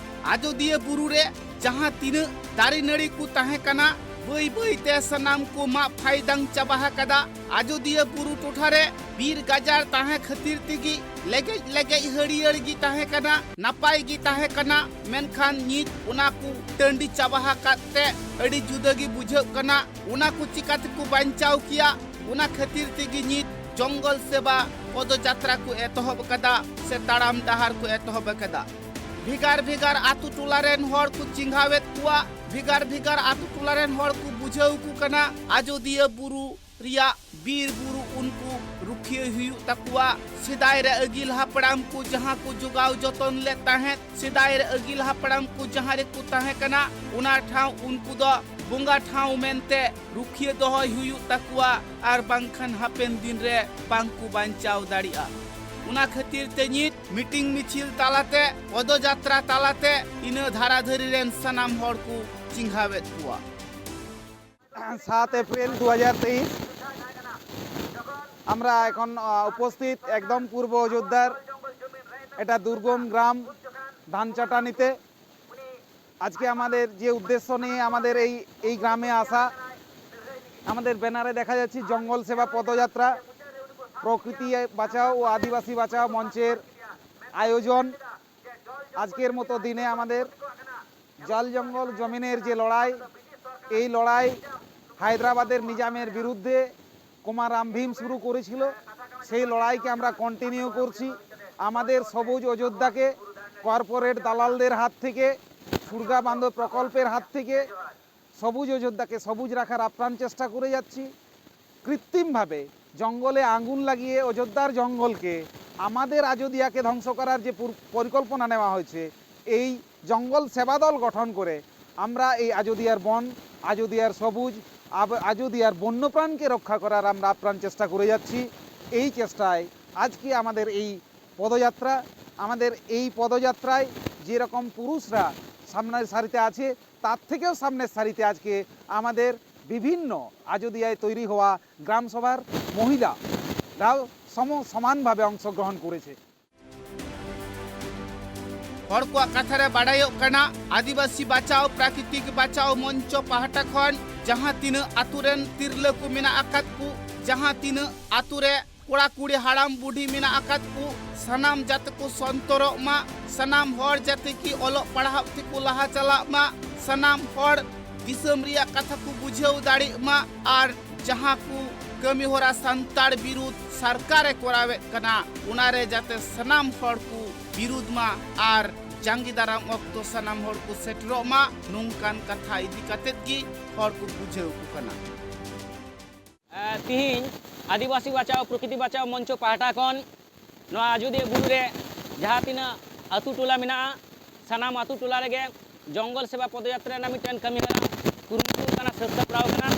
ᱟᱡᱚᱫᱤᱭᱟᱹ ᱵᱩᱨᱩ ᱨᱮ ᱡᱟᱦᱟᱸ ᱛᱤᱱᱟᱹᱜ ᱫᱟᱨᱮ ᱱᱟᱹᱲᱤ ᱠᱚ ᱛᱟᱦᱮᱸ ᱠᱟᱱᱟ, ᱵᱟᱹᱭ ᱵᱟᱹᱭ ᱛᱮ ᱥᱟᱱᱟᱢ ᱠᱚ ᱢᱟᱜ ᱯᱷᱟᱭᱫᱟᱝ ᱪᱟᱵᱟ ᱟᱠᱟᱫᱟ᱾ ᱟᱡᱚᱫᱤᱭᱟᱹ ᱵᱩᱨᱩ ᱴᱚᱴᱷᱟ ᱨᱮ ᱵᱤᱨ ᱜᱟᱡᱟᱲ ᱛᱟᱦᱮᱸ ᱠᱷᱟᱹᱛᱤᱨ ᱛᱮᱜᱮ ᱞᱮᱜᱮᱡ ᱞᱮᱜᱮᱡ ᱦᱟᱹᱨᱭᱟᱹᱲ ᱜᱮ ᱛᱟᱦᱮᱸ ᱠᱟᱱᱟ, ᱱᱟᱯᱟᱭ ᱜᱮ ᱛᱟᱦᱮᱸ ᱠᱟᱱᱟ᱾ ᱢᱮᱱᱠᱷᱟᱱ ᱱᱤᱛ ᱚᱱᱟ ᱠᱚ ᱴᱟᱺᱰᱤ ᱪᱟᱵᱟ ᱟᱠᱟᱫ ᱛᱮ ᱟᱹᱰᱤ ᱡᱩᱫᱟᱹ ᱜᱮ ᱵᱩᱡᱷᱟᱹᱜ ᱠᱟᱱᱟ᱾ ᱚᱱᱟ ᱠᱚ ᱪᱤᱠᱟ ᱛᱮᱠᱚ ᱵᱟᱧᱪᱟᱣ ᱠᱮᱭᱟ? ᱚᱱᱟ ᱠᱷᱟᱹᱛᱤᱨ ᱛᱮᱜᱮ ᱱᱤᱛ ᱡᱚᱝᱜᱚᱞ ᱥᱮᱵᱟ ᱯᱚᱫᱚᱡᱟᱛᱨᱟ ᱠᱚ ᱮᱛᱚᱦᱚᱵ ᱟᱠᱟᱫᱟ ᱥᱮ ᱛᱟᱲᱟᱢ ᱰᱟᱦᱟᱨ ᱠᱚ ᱮᱛᱚᱦᱚᱵ ᱟᱠᱟᱫᱟ᱾ ᱵᱷᱮᱜᱟᱨ ᱵᱷᱮᱜᱟᱨ ᱟᱛᱳ ᱴᱚᱞᱟ ᱨᱮᱱ ᱦᱚᱲ ᱠᱚ ᱪᱮᱸᱜᱷᱟᱣᱮᱫ ᱠᱚᱣᱟ, ᱵᱷᱮᱜᱟᱨ ᱵᱷᱮᱜᱟᱨ ᱟᱛᱳ ᱴᱚᱞᱟ ᱨᱮᱱ ᱦᱚᱲ ᱠᱚ ᱵᱩᱡᱷᱟᱹᱣ ᱟᱠᱚ ᱠᱟᱱᱟ ᱟᱡᱚᱫᱤᱭᱟᱹ ᱵᱩᱨᱩ ᱨᱮᱭᱟᱜ ᱵᱤᱨ ᱵᱩᱨᱩ ᱩᱱᱠᱩ ᱨᱩᱠᱷᱤᱭᱟᱹ ᱦᱩᱭᱩᱜ ᱛᱟᱠᱚᱣᱟ᱾ ᱥᱮᱫᱟᱭ ᱨᱮ ᱟᱹᱜᱤᱞ ᱦᱟᱯᱲᱟᱢ ᱠᱚ ᱡᱟᱦᱟᱸ ᱠᱚ ᱡᱚᱜᱟᱣ ᱡᱚᱛᱚᱱ ᱞᱮᱫ ᱛᱟᱦᱮᱸᱫ, ᱥᱮᱫᱟᱭ ᱨᱮ ᱟᱹᱜᱤᱞ ᱦᱟᱯᱲᱟᱢ ᱠᱚ ᱡᱟᱦᱟᱸ ᱨᱮᱠᱚ ᱛᱟᱦᱮᱸ ᱠᱟᱱᱟ, ᱚᱱᱟ ᱴᱷᱟᱶ ᱩᱱᱠᱩ ᱫᱚ ᱵᱚᱸᱜᱟ ᱴᱷᱟᱶ ᱢᱮᱱᱛᱮ ᱨᱩᱠᱷᱤᱭᱟᱹ ᱫᱚᱦᱚᱭ ᱦᱩᱭᱩᱜ ᱛᱟᱠᱚᱣᱟ, ᱟᱨ ᱵᱟᱝᱠᱷᱟᱱ ᱦᱟᱯᱮᱱ ᱫᱤᱱ ᱨᱮ ᱵᱟᱝ ᱠᱚ ᱵᱟᱧᱪᱟᱣ ᱫᱟᱲᱮᱭᱟᱜᱼᱟ᱾ ᱚᱱᱟ ᱠᱷᱟᱹᱛᱤᱨ ᱛᱮ ᱱᱤᱛ ᱢᱤᱴᱤᱝ ᱢᱤᱪᱷᱤᱞ ᱛᱟᱞᱟᱛᱮ, ᱯᱚᱫᱚᱡᱟᱛᱨᱟ ᱛᱟᱞᱟᱛᱮ ᱤᱱᱟᱹ ᱫᱷᱟᱨᱟ ᱫᱷᱟᱹᱨᱤ ᱨᱮᱱ ᱥᱟᱱᱟᱢ ᱦᱚᱲ ᱠᱚ ᱪᱮᱸᱜᱷᱟᱣᱮᱫ ᱠᱚᱣᱟ᱾ সাত এপ্রিল দু হাজার তেইশ, আমরা এখন আহ, উপস্থিত একদম পূর্ব অযোধ্যার এটা দুর্গম গ্রাম ধান চাটানিতে। আজকে আমাদের যে উদ্দেশ্য নিয়ে আমাদের এই এই গ্রামে আসা, আমাদের ব্যানারে দেখা যাচ্ছে জঙ্গল সেবা পদযাত্রা, প্রকৃতি বাঁচাও ও আদিবাসী বাঁচাও মঞ্চের আয়োজন। আজকের মতো দিনে আমাদের জল জঙ্গল জমিনের যে লড়াই, এই লড়াই হায়দ্রাবাদের নিজামের বিরুদ্ধে কুমার রামভীম শুরু করেছিল, সেই লড়াইকে আমরা কন্টিনিউ করছি। আমাদের সবুজ অযোধ্যাকে কর্পোরেট দালালদের হাত থেকে, সুরগা বাঁধ প্রকল্পের হাত থেকে সবুজ অযোধ্যাকে সবুজ রাখার আপ্রাণ চেষ্টা করে যাচ্ছি। কৃত্রিমভাবে জঙ্গলে আগুন লাগিয়ে অযোধ্যার জঙ্গলকে আমাদের আজোদিয়াকে ধ্বংস করার যে পুর- পরিকল্পনা নেওয়া হয়েছে, এই জঙ্গল সেবা দল গঠন করে আমরা এই আজোদিয়ার বন, আজোদিয়ার সবুজ, আব- আজোদিয়ার বন্যপ্রাণকে রক্ষা করার আমরা আপ্রাণ চেষ্টা করে যাচ্ছি। এই চেষ্টায় আজকে আমাদের এই পদযাত্রা, আমাদের এই পদযাত্রায় যেরকম পুরুষরা সামনের সারিতে আছে, তার থেকেও সামনের সারিতে আজকে আমাদের বিভিন্ন আজোদিয়ায় তৈরি হওয়া গ্রাম সভার মহিলারাও সম সমানভাবে অংশগ্রহণ করেছে। ᱦᱚᱲ ᱠᱚᱣᱟᱜ ᱠᱟᱛᱷᱟ ᱨᱮ ᱵᱟᱰᱟᱭᱚᱜ ᱠᱟᱱᱟ, ᱟᱹᱫᱤᱵᱟᱹᱥᱤ ᱵᱟᱪᱟᱣ ᱯᱨᱟᱠᱨᱤᱛᱤᱠ ᱵᱟᱪᱟᱣ ᱢᱚᱧᱪᱚ ᱯᱟᱦᱴᱟ ᱠᱷᱚᱱ ᱡᱟᱦᱟᱸ ᱛᱤᱱᱟᱹᱜ ᱟᱛᱳ ᱨᱮᱱ ᱛᱤᱨᱞᱟᱹ ᱠᱚ ᱢᱮᱱᱟᱜ ᱟᱠᱟᱫ ᱠᱚ, ᱡᱟᱦᱟᱸ ᱛᱤᱱᱟᱹᱜ ᱟᱛᱳ ᱨᱮ ᱠᱚᱲᱟ ᱠᱩᱲᱤ ᱦᱟᱲᱟᱢ ᱵᱩᱰᱷᱤ ᱢᱮᱱᱟᱜ ᱟᱠᱟᱫ ᱠᱚ, ᱥᱟᱱᱟᱢ ᱡᱟᱛᱮ ᱠᱚ ᱥᱚᱱᱛᱚᱨᱚᱜ ᱢᱟ, ᱥᱟᱱᱟᱢ ᱦᱚᱲ ᱡᱟᱛᱮ ᱠᱤ ᱚᱞᱚᱜ ᱯᱟᱲᱦᱟᱣ ᱛᱮᱠᱚ ᱞᱟᱦᱟ ᱪᱟᱞᱟᱜ ᱢᱟ, ᱥᱟᱱᱟᱢ ᱦᱚᱲ ᱫᱤᱥᱚᱢ ᱨᱮᱭᱟᱜ ᱠᱟᱛᱷᱟ ᱠᱚ ᱵᱩᱡᱷᱟᱹᱣ ᱫᱟᱲᱮᱜ ᱢᱟ ᱟᱨ ᱡᱟᱦᱟᱸ ᱠᱚ ᱠᱟᱹᱢᱤ ᱦᱚᱨᱟ ᱥᱟᱱᱛᱟᱲ ᱵᱤᱨᱩᱫᱷ ᱥᱚᱨᱠᱟᱨᱮ ᱠᱚᱨᱟᱣᱮᱫ ᱠᱟᱱᱟ, ᱚᱱᱟᱨᱮ ᱡᱟᱛᱮ ᱥᱟᱱᱟᱢ ᱦᱚᱲ ᱠᱚ ᱵᱤᱨᱩᱫᱷ ᱢᱟ ᱟᱨ ᱡᱟᱸᱜᱮ ᱫᱟᱨᱟᱢ ᱚᱠᱛᱚ ᱥᱟᱱᱟᱢ ᱦᱚᱲ ᱠᱚ ᱥᱮᱴᱮᱨᱚᱜ ᱢᱟ, ᱱᱚᱝᱠᱟᱱ ᱠᱟᱛᱷᱟ ᱤᱫᱤ ᱠᱟᱛᱮᱫ ᱜᱮ ᱦᱚᱲ ᱠᱚ ᱵᱩᱡᱷᱟᱹᱣ ᱠᱚ ᱠᱟᱱᱟ᱾ ᱮ, ᱛᱤᱦᱤᱧ ᱟᱹᱫᱤᱵᱟᱹᱥᱤ ᱵᱟᱧᱪᱟᱣ ᱯᱨᱚᱠᱨᱤᱛᱤ ᱵᱟᱧᱪᱟᱣ ᱢᱚᱧᱪᱚ ᱯᱟᱦᱴᱟ ᱠᱷᱚᱱ ᱱᱚᱣᱟ ᱟᱡᱳᱫᱤᱭᱟᱹ ᱵᱩᱨᱩ ᱨᱮ ᱡᱟᱦᱟᱸ ᱛᱤᱱᱟᱹᱜ ᱟᱹᱛᱩ ᱴᱚᱞᱟ ᱢᱮᱱᱟᱜᱼᱟ, ᱥᱟᱱᱟᱢ ᱟᱹᱛᱩ ᱴᱚᱞᱟ ᱨᱮᱜᱮ ᱡᱚᱝᱜᱚᱞ ᱥᱮᱵᱟ ᱯᱚᱫᱚᱭᱟᱛᱨᱟ ᱨᱮᱱᱟᱜ ᱢᱤᱫᱴᱮᱱ ᱠᱟᱹᱢᱤ ᱦᱚᱨᱟ ᱠᱩᱨᱩᱢᱩᱴᱩ ᱠᱟᱱᱟ, ᱥᱟᱹᱛ ᱥᱟᱯᱲᱟᱣ ᱠᱟᱱᱟ᱾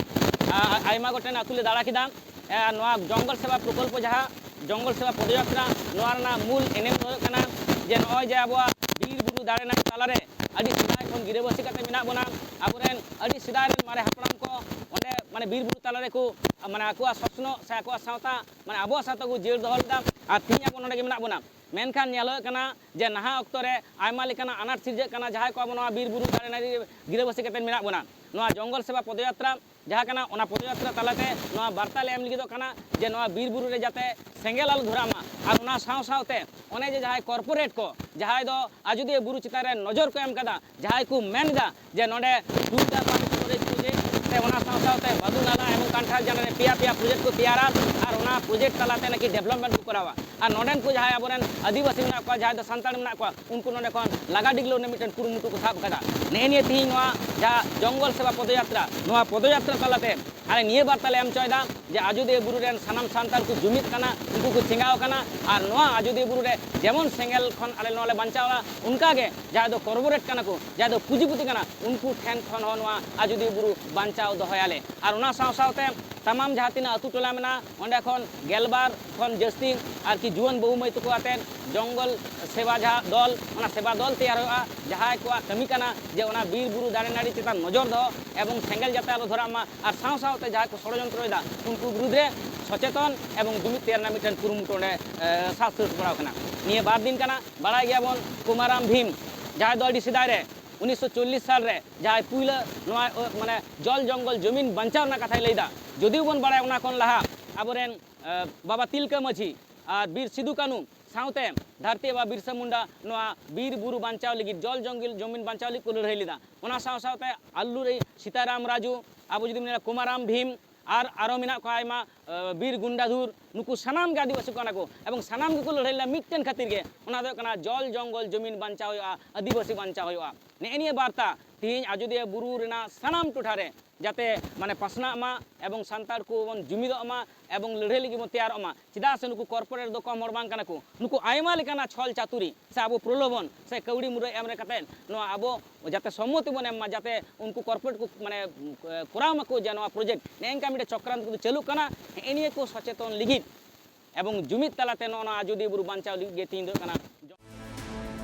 ᱟ-, ᱟᱭᱢᱟ ᱜᱚᱴᱮᱱ ᱟᱹᱛᱩ ᱞᱮ ᱫᱟᱬᱟ ᱠᱮᱫᱟ᱾ ᱮ, ᱱᱚᱣᱟ ᱡᱚᱝᱜᱚᱞ ᱥᱮᱵᱟ ᱯᱨᱚᱠᱚᱞᱯᱚ, ᱡᱟᱦᱟᱸ ᱡᱚᱝᱜᱚᱞ ᱥᱮᱵᱟ ᱯᱚᱫᱚᱭᱟᱛᱨᱟ, ᱱᱚᱣᱟ ᱨᱮᱱᱟᱜ ᱢᱩᱞ ᱮᱱᱮᱢ ᱫᱚ ᱦᱩᱭᱩᱜ ᱠᱟᱱᱟ ᱡᱮ ᱱᱚᱜᱼᱚᱭ ᱡᱮ ᱟᱵᱚᱣᱟᱜ ᱵᱤᱨ ᱵᱩᱨᱩ ᱫᱟᱨᱮ ᱱᱟᱹᱲᱤ ᱛᱟᱞᱟᱨᱮ ᱟᱹᱰᱤ ᱥᱮᱫᱟᱭ ᱠᱷᱚᱱ ᱜᱤᱨᱟᱹᱵᱟᱹᱥᱤ ᱠᱟᱛᱮ ᱢᱮᱱᱟᱜ ᱵᱚᱱᱟ, ᱟᱵᱚᱨᱮᱱ ᱟᱹᱰᱤ ᱥᱮᱫᱟᱭ ᱨᱮᱱ ᱢᱟᱨᱮ ᱦᱟᱯᱲᱟᱢ ᱠᱚ ᱚᱸᱰᱮ ᱢᱟᱱᱮ ᱵᱤᱨ ᱵᱩᱨᱩ ᱛᱟᱞᱟ ᱨᱮᱠᱚ ᱢᱟᱱᱮ ᱟᱠᱚᱣᱟᱜ ᱥᱚᱥᱱᱚᱜ ᱥᱮ ᱟᱠᱚᱣᱟᱜ ᱥᱟᱶᱛᱟ ᱢᱟᱱᱮ ᱟᱵᱚᱣᱟᱜ ᱥᱟᱶᱛᱟ ᱠᱚ ᱡᱤᱭᱟᱹᱲ ᱫᱚᱦᱚ ᱞᱮᱫᱟ᱾ ᱟᱨ ᱛᱤᱦᱤᱧ ᱟᱵᱚ ᱱᱚᱰᱮ ᱜᱮ ᱢᱮᱱᱟᱜ ᱵᱚᱱᱟ᱾ ᱢᱮᱱᱠᱷᱟᱱ ᱧᱮᱞᱚᱜ ᱠᱟᱱᱟ ᱡᱮ ᱱᱟᱦᱟᱜ ᱚᱠᱛᱚ ᱨᱮ ᱟᱭᱢᱟ ᱞᱮᱠᱟᱱᱟᱜ ᱟᱱᱟᱴ ᱥᱤᱨᱡᱟᱹᱜ ᱠᱟᱱᱟ, ᱡᱟᱦᱟᱸᱭ ᱠᱚ ᱟᱵᱚ ᱱᱚᱣᱟ ᱵᱤᱨ ᱵᱩᱨᱩ ᱫᱟᱨᱮ ᱱᱟᱹᱲᱤ ᱜᱤᱨᱟᱹᱵᱟᱹᱥᱤ ᱠᱟᱛᱮ ᱢᱮᱱᱟᱜ ᱵᱚᱱᱟ᱾ ᱱᱚᱣᱟ ᱡᱚᱝᱜᱚᱞ ᱥᱮᱵᱟ ᱯᱚᱫᱚᱭᱟᱛᱨᱟ ᱡᱟᱦᱟᱸ ᱠᱟᱱᱟ, ᱚᱱᱟ ᱯᱚᱫᱚᱭᱟᱛᱨᱟ ᱛᱟᱞᱟᱛᱮ ᱱᱚᱣᱟ ᱵᱟᱨᱛᱟ ᱞᱮ ᱮᱢ ᱞᱟᱹᱜᱤᱫᱚᱜ ᱠᱟᱱᱟ ᱡᱮ ᱱᱚᱣᱟ ᱵᱤᱨ ᱵᱩᱨᱩ ᱨᱮ ᱡᱟᱛᱮ ᱥᱮᱸᱜᱮᱞ ᱟᱞᱚ ᱫᱷᱚᱨᱟᱜ ᱢᱟ᱾ ᱟᱨ ᱚᱱᱟ ᱥᱟᱶ ᱥᱟᱶᱛᱮ ᱚᱱᱮ ᱡᱮ ᱡᱟᱦᱟᱸᱭ ᱠᱚᱨᱯᱳᱨᱮᱴ ᱠᱚ, ᱡᱟᱦᱟᱸᱭ ᱫᱚ ᱟᱡᱚᱫᱤᱭᱟᱹ ᱵᱩᱨᱩ ᱪᱮᱛᱟᱱ ᱨᱮ ᱱᱚᱡᱚᱨ ᱠᱚ ᱮᱢ ᱠᱟᱫᱟ, ᱡᱟᱦᱟᱸᱭ ᱠᱚ ᱢᱮᱱ ᱮᱫᱟ ᱡᱮ ᱱᱚᱰᱮ ᱴᱩᱭᱴᱟ ᱯᱟᱢᱯ ᱥᱴᱳᱨᱮᱡᱽ ᱯᱨᱚᱡᱮᱠᱴ ᱥᱮ ᱚᱱᱟ ᱥᱟᱶ ᱥᱟᱶᱛᱮ ᱵᱟᱫᱩᱱᱟᱞᱟ ᱮᱵᱚᱝ ᱠᱟᱱᱴᱷᱟᱲ ᱡᱟᱱᱟ ᱨᱮ ᱯᱮᱭᱟ ᱯᱮᱭᱟ ᱯᱨᱚᱡᱮᱠᱴ ᱠᱚ ᱛᱮᱭᱟᱨᱟ ᱟᱨ ᱚᱱᱟ ᱯᱨᱚᱡᱮᱠᱴ ᱛᱟᱞᱟᱛᱮ ᱱᱟᱠᱤ ᱰᱮᱵᱷᱞᱚᱯᱢᱮᱱᱴ ᱠᱚ ᱠᱚᱨᱟᱣᱟ᱾ ᱟᱨ ᱱᱚᱰᱮᱱ ᱠᱚ ᱡᱟᱦᱟᱸᱭ ᱟᱵᱚᱨᱮᱱ ᱟᱹᱫᱤᱵᱟᱹᱥᱤ ᱢᱮᱱᱟᱜ ᱠᱚᱣᱟ, ᱡᱟᱦᱟᱸᱭ ᱫᱚ ᱥᱟᱱᱛᱟᱲ ᱢᱮᱱᱟᱜ ᱠᱚᱣᱟ, ᱩᱱᱠᱩ ᱱᱚᱰᱮ ᱠᱷᱚᱱ ᱞᱟᱜᱟ ᱰᱤᱜᱽᱞᱟᱹᱣ ᱨᱮᱱᱟᱜ ᱢᱤᱫᱴᱮᱱ ᱠᱩᱨᱩᱢᱩᱴᱩ ᱠᱚ ᱥᱟᱵ ᱟᱠᱟᱫᱟ᱾ ᱱᱮᱜᱼᱮ ᱱᱤᱭᱟᱹ ᱛᱮᱦᱮᱧ ᱱᱚᱣᱟ ᱡᱟᱦᱟᱸ ᱡᱚᱝᱜᱚᱞ ᱥᱮᱵᱟ ᱯᱚᱫᱚᱭᱟᱛᱨᱟ, ᱱᱚᱣᱟ ᱯᱚᱫᱚᱭᱟᱛᱨᱟ ᱛᱟᱞᱟᱛᱮ ᱟᱞᱮ ᱱᱤᱭᱟᱹ ᱵᱟᱨᱛᱟ ᱞᱮ ᱮᱢ ᱦᱚᱪᱚᱭᱮᱫᱟ ᱡᱮ ᱟᱡᱚᱫᱤᱭᱟᱹ ᱵᱩᱨᱩ ᱨᱮᱱ ᱥᱟᱱᱟᱢ ᱥᱟᱱᱛᱟᱲ ᱠᱚ ᱡᱩᱢᱤᱫ ᱠᱟᱱᱟ, ᱩᱱᱠᱩ ᱠᱚ ᱪᱮᱸᱜᱟᱣ ᱠᱟᱱᱟ᱾ ᱟᱨ ᱱᱚᱣᱟ ᱟᱡᱚᱫᱤᱭᱟᱹ ᱵᱩᱨᱩ ᱨᱮ ᱡᱮᱢᱚᱱ ᱥᱮᱸᱜᱮᱞ ᱠᱷᱚᱱ ᱟᱞᱮ ᱱᱚᱣᱟ ᱞᱮ ᱵᱟᱧᱪᱟᱣᱟ, ᱚᱱᱠᱟᱜᱮ ᱡᱟᱦᱟᱸᱭ ᱫᱚ ᱠᱚᱨᱯᱳᱨᱮᱴ ᱠᱟᱱᱟ ᱠᱚ, ᱡᱟᱦᱟᱸᱭ ᱫᱚ ᱯᱩᱸᱡᱤᱯᱩᱛᱤ ᱠᱟᱱᱟ, ᱩᱱᱠᱩ ᱴᱷᱮᱱ ᱠᱷᱚᱱ ᱦᱚᱸ ᱱᱚᱣᱟ ᱟᱡᱚᱫᱤᱭᱟᱹ ᱵᱩᱨᱩ ᱵᱟᱧᱪᱟᱣ ᱫᱚᱦᱚᱭᱟᱞᱮ᱾ ᱟᱨ ᱚᱱᱟ ᱥᱟᱶ ᱥᱟᱶᱛᱮ ᱛᱟᱢᱟᱢ ᱡᱟᱦᱟᱸ ᱛᱤᱱᱟᱹᱜ ᱟᱹᱛᱩ ᱴᱚᱞᱟ ᱢᱮᱱᱟᱜᱼᱟ, ᱚᱸᱰᱮ ᱠᱷᱚᱱ ᱜᱮᱞᱵᱟᱨ ᱠᱷᱚᱱ ᱡᱟᱹᱥᱛᱤ ᱟᱨᱠᱤ ᱡᱩᱣᱟᱹᱱ ᱵᱟᱹᱦᱩ ᱢᱟᱹᱭ ᱛᱟᱠᱚ ᱟᱛᱮᱫ ᱡᱚᱝᱜᱚᱞ ᱥᱮᱵᱟ ᱡᱟᱦᱟᱸ ᱫᱚᱞ, ᱚᱱᱟ ᱥᱮᱵᱟ ᱫᱚᱞ ᱛᱮᱭᱟᱨ ᱦᱩᱭᱩᱜᱼᱟ, ᱡᱟᱦᱟᱸᱭ ᱠᱚᱣᱟᱜ ᱠᱟᱹᱢᱤ ᱠᱟᱱᱟ ᱡᱮ ᱚᱱᱟ ᱵᱤᱨ ᱵᱩᱨᱩ ᱫᱟᱨᱮ ᱱᱟᱹᱲᱤ ᱪᱮᱛᱟᱱ ᱱᱚᱡᱚᱨ ᱫᱚᱦᱚ ᱮᱵᱚᱝ ᱥᱮᱸᱜᱮᱞ ᱡᱟᱛᱮ ᱟᱞᱚ ᱫᱷᱚᱨᱟᱜ ᱢᱟ, ᱟᱨ ᱥᱟᱶ ᱥᱟᱶᱛᱮ ᱡᱟᱦᱟᱸᱭ ᱠᱚ ᱥᱚᱲᱚᱡᱚᱱᱛᱨᱚᱭᱮᱫᱟ ᱩᱱᱠᱩ ᱵᱤᱨᱩᱫᱽ ᱨᱮ ᱥᱚᱪᱮᱛᱚᱱ ᱮᱵᱚᱝ ᱡᱩᱢᱤᱫ ᱛᱮᱭᱟᱨ ᱨᱮᱱᱟᱜ ᱢᱤᱫᱴᱮᱱ ᱠᱩᱨᱩᱢᱩᱴᱩ ᱚᱸᱰᱮ, ᱮ, ᱥᱟᱵ ᱥᱟᱹᱛ ᱥᱟᱯᱲᱟᱣ ᱠᱟᱱᱟ᱾ ᱱᱤᱭᱟᱹ ᱵᱟᱨ ᱫᱤᱱ ᱠᱟᱱᱟ, ᱵᱟᱲᱟᱭ ᱜᱮᱭᱟᱵᱚᱱ ᱠᱩᱢᱟᱨᱟᱢ ᱵᱷᱤᱢ, ᱡᱟᱦᱟᱸᱭ ᱫᱚ ᱟᱹᱰᱤ ᱥᱮᱫᱟᱭ ᱨᱮ ᱩᱱᱤᱥᱥᱚ ᱪᱚᱞᱞᱤᱥ ᱥᱟᱞ ᱨᱮ ᱡᱟᱦᱟᱸᱭ ᱯᱩᱭᱞᱟᱹ ᱱᱚᱣᱟ, ᱚ, ᱢᱟᱱᱮ ᱡᱚᱞ ᱡᱚᱝᱜᱚᱞ ᱡᱚᱢᱤᱱ ᱵᱟᱧᱪᱟᱣ ᱨᱮᱱᱟᱜ ᱠᱟᱛᱷᱟᱭ ᱞᱟᱹᱭᱫᱟ᱾ ᱡᱩᱫᱤ ᱵᱚᱱ ᱵᱟᱲᱟᱭᱟ ᱚᱱᱟ ᱠᱷᱚᱱ ᱞᱟᱦᱟ ᱟᱵᱚᱨᱮᱱ, ᱮ, ᱵᱟᱵᱟ ᱛᱤᱞᱠᱟᱹ ᱢᱟᱹᱡᱷᱤ ᱟᱨ ᱵᱤᱨ ᱥᱤᱫᱩ ᱠᱟᱹᱱᱩ ᱥᱟᱶᱛᱮ ᱫᱷᱟᱹᱨᱛᱤ ᱵᱟᱵᱟ ᱵᱤᱨᱥᱟ ᱢᱩᱱᱰᱟ ᱱᱚᱣᱟ ᱵᱤᱨ ᱵᱩᱨᱩ ᱵᱟᱧᱪᱟᱣ ᱞᱟᱹᱜᱤᱫ, ᱡᱚᱞ ᱡᱚᱝᱜᱚᱞ ᱡᱚᱢᱤᱱ ᱵᱟᱧᱪᱟᱣ ᱞᱟᱹᱜᱤᱫ ᱠᱚ ᱞᱟᱹᱲᱦᱟᱹᱭ ᱞᱮᱫᱟ᱾ ᱚᱱᱟ ᱥᱟᱶ ᱥᱟᱶᱛᱮ ᱟᱞᱞᱩᱨᱤ ᱥᱤᱛᱟᱨᱟᱢ ᱨᱟᱡᱩ, ᱟᱵᱚ ᱡᱩᱫᱤ ᱵᱚᱱ ᱧᱮᱞᱟ ᱠᱩᱢᱟᱨᱟᱢ ᱵᱷᱤᱢ, ᱟᱨ ᱟᱨᱚ ᱢᱮᱱᱟᱜ ᱠᱚᱣᱟ ᱟᱭᱢᱟ, ᱮ, ᱵᱤᱨ ᱜᱩᱱᱰᱟᱫᱷᱩᱨ, ᱱᱩᱠᱩ ᱥᱟᱱᱟᱢ ᱜᱮ ᱟᱹᱫᱤᱵᱟᱹᱥᱤ ᱠᱟᱱᱟ ᱠᱚ ᱮᱵᱚᱝ ᱥᱟᱱᱟᱢ ᱜᱮᱠᱚ ᱞᱟᱹᱲᱦᱟᱹᱭ ᱞᱮᱱᱟ ᱢᱤᱫᱴᱮᱱ ᱠᱷᱟᱹᱛᱤᱨ ᱜᱮ, ᱚᱱᱟ ᱫᱚ ᱦᱩᱭᱩᱜ ᱠᱟᱱᱟ ᱡᱚᱞ ᱡᱚᱝᱜᱚᱞ ᱡᱚᱢᱤᱱ ᱵᱟᱧᱪᱟᱣ ᱦᱩᱭᱩᱜᱼᱟ, ᱟᱹᱫᱤᱵᱟᱹᱥᱤ ᱵᱟᱧᱪᱟᱣ ᱦᱩᱭᱩᱜᱼᱟ᱾ ᱱᱮᱜᱼᱮ ᱱᱤᱭᱟᱹ ᱵᱟᱨᱛᱟ ᱛᱮᱦᱮᱧ ᱟᱡᱚᱫᱤᱭᱟᱹ ᱵᱩᱨᱩ ᱨᱮᱱᱟᱜ ᱥᱟᱱᱟᱢ ᱴᱚᱴᱷᱟ ᱨᱮ ᱡᱟᱛᱮ ᱢᱟᱱᱮ ᱯᱟᱥᱱᱟᱜ ᱢᱟ ᱮᱵᱚᱝ ᱥᱟᱱᱛᱟᱲ ᱠᱚᱵᱚᱱ ᱡᱩᱢᱤᱫᱚᱜ ᱢᱟ ᱮᱵᱚᱝ ᱞᱟᱹᱲᱦᱟᱹᱭ ᱞᱟᱹᱜᱤᱫ ᱵᱚᱱ ᱛᱮᱭᱟᱨᱚᱜ ᱢᱟ᱾ ᱪᱮᱫᱟᱜ ᱥᱮ ᱱᱩᱠᱩ ᱠᱚᱨᱯᱳᱨᱮᱴ ᱫᱚ ᱠᱚᱢ ᱦᱚᱲ ᱵᱟᱝ ᱠᱟᱱᱟ ᱠᱚ, ᱱᱩᱠᱩ ᱟᱭᱢᱟ ᱞᱮᱠᱟᱱᱟᱜ ᱪᱷᱚᱞ ᱪᱟᱛᱩᱨᱤ ᱥᱮ ᱟᱵᱚ ᱯᱨᱚᱞᱳᱵᱷᱚᱱ ᱥᱮ ᱠᱟᱹᱣᱰᱤ ᱢᱩᱨᱟᱹᱭ ᱮᱢ ᱨᱮ ᱠᱟᱛᱮ ᱱᱚᱣᱟ ᱟᱵᱚ ᱡᱟᱛᱮ ᱥᱚᱢᱢᱚᱛᱤ ᱵᱚᱱ ᱮᱢ ᱢᱟ, ᱡᱟᱛᱮ ᱩᱱᱠᱩ ᱠᱚᱨᱯᱳᱨᱮᱴ ᱠᱚ ᱢᱟᱱᱮ, ᱮ, ᱠᱚᱨᱟᱣ ᱢᱟᱠᱚ ᱡᱮ ᱱᱚᱣᱟ ᱯᱨᱚᱡᱮᱠᱴ, ᱱᱮᱜᱼᱮ ᱱᱤᱝᱠᱟ ᱢᱤᱫᱴᱮᱱ ᱪᱚᱠᱨᱟᱱᱛ ᱠᱚᱫᱚ ᱪᱟᱹᱞᱩᱜ ᱠᱟᱱᱟ᱾ ᱱᱮᱜᱼᱮ ᱱᱤᱭᱟᱹ ᱠᱚ ᱥᱚᱪᱮᱛᱚᱱ ᱞᱟᱹᱜᱤᱫ ᱮᱵᱚᱝ ᱡᱩᱢᱤᱫ ᱛᱟᱞᱟᱛᱮ ᱱᱚᱜᱼᱚ ᱱᱚᱣᱟ ᱟᱡᱚᱫᱤᱭᱟᱹ ᱵᱩᱨᱩ ᱵᱟᱧᱪᱟᱣ ᱞᱟᱹᱜᱤᱫ ᱜᱮ ᱛᱮᱦᱮᱧ ᱫᱚ ᱦᱩᱭᱩᱜ ᱠᱟᱱᱟ᱾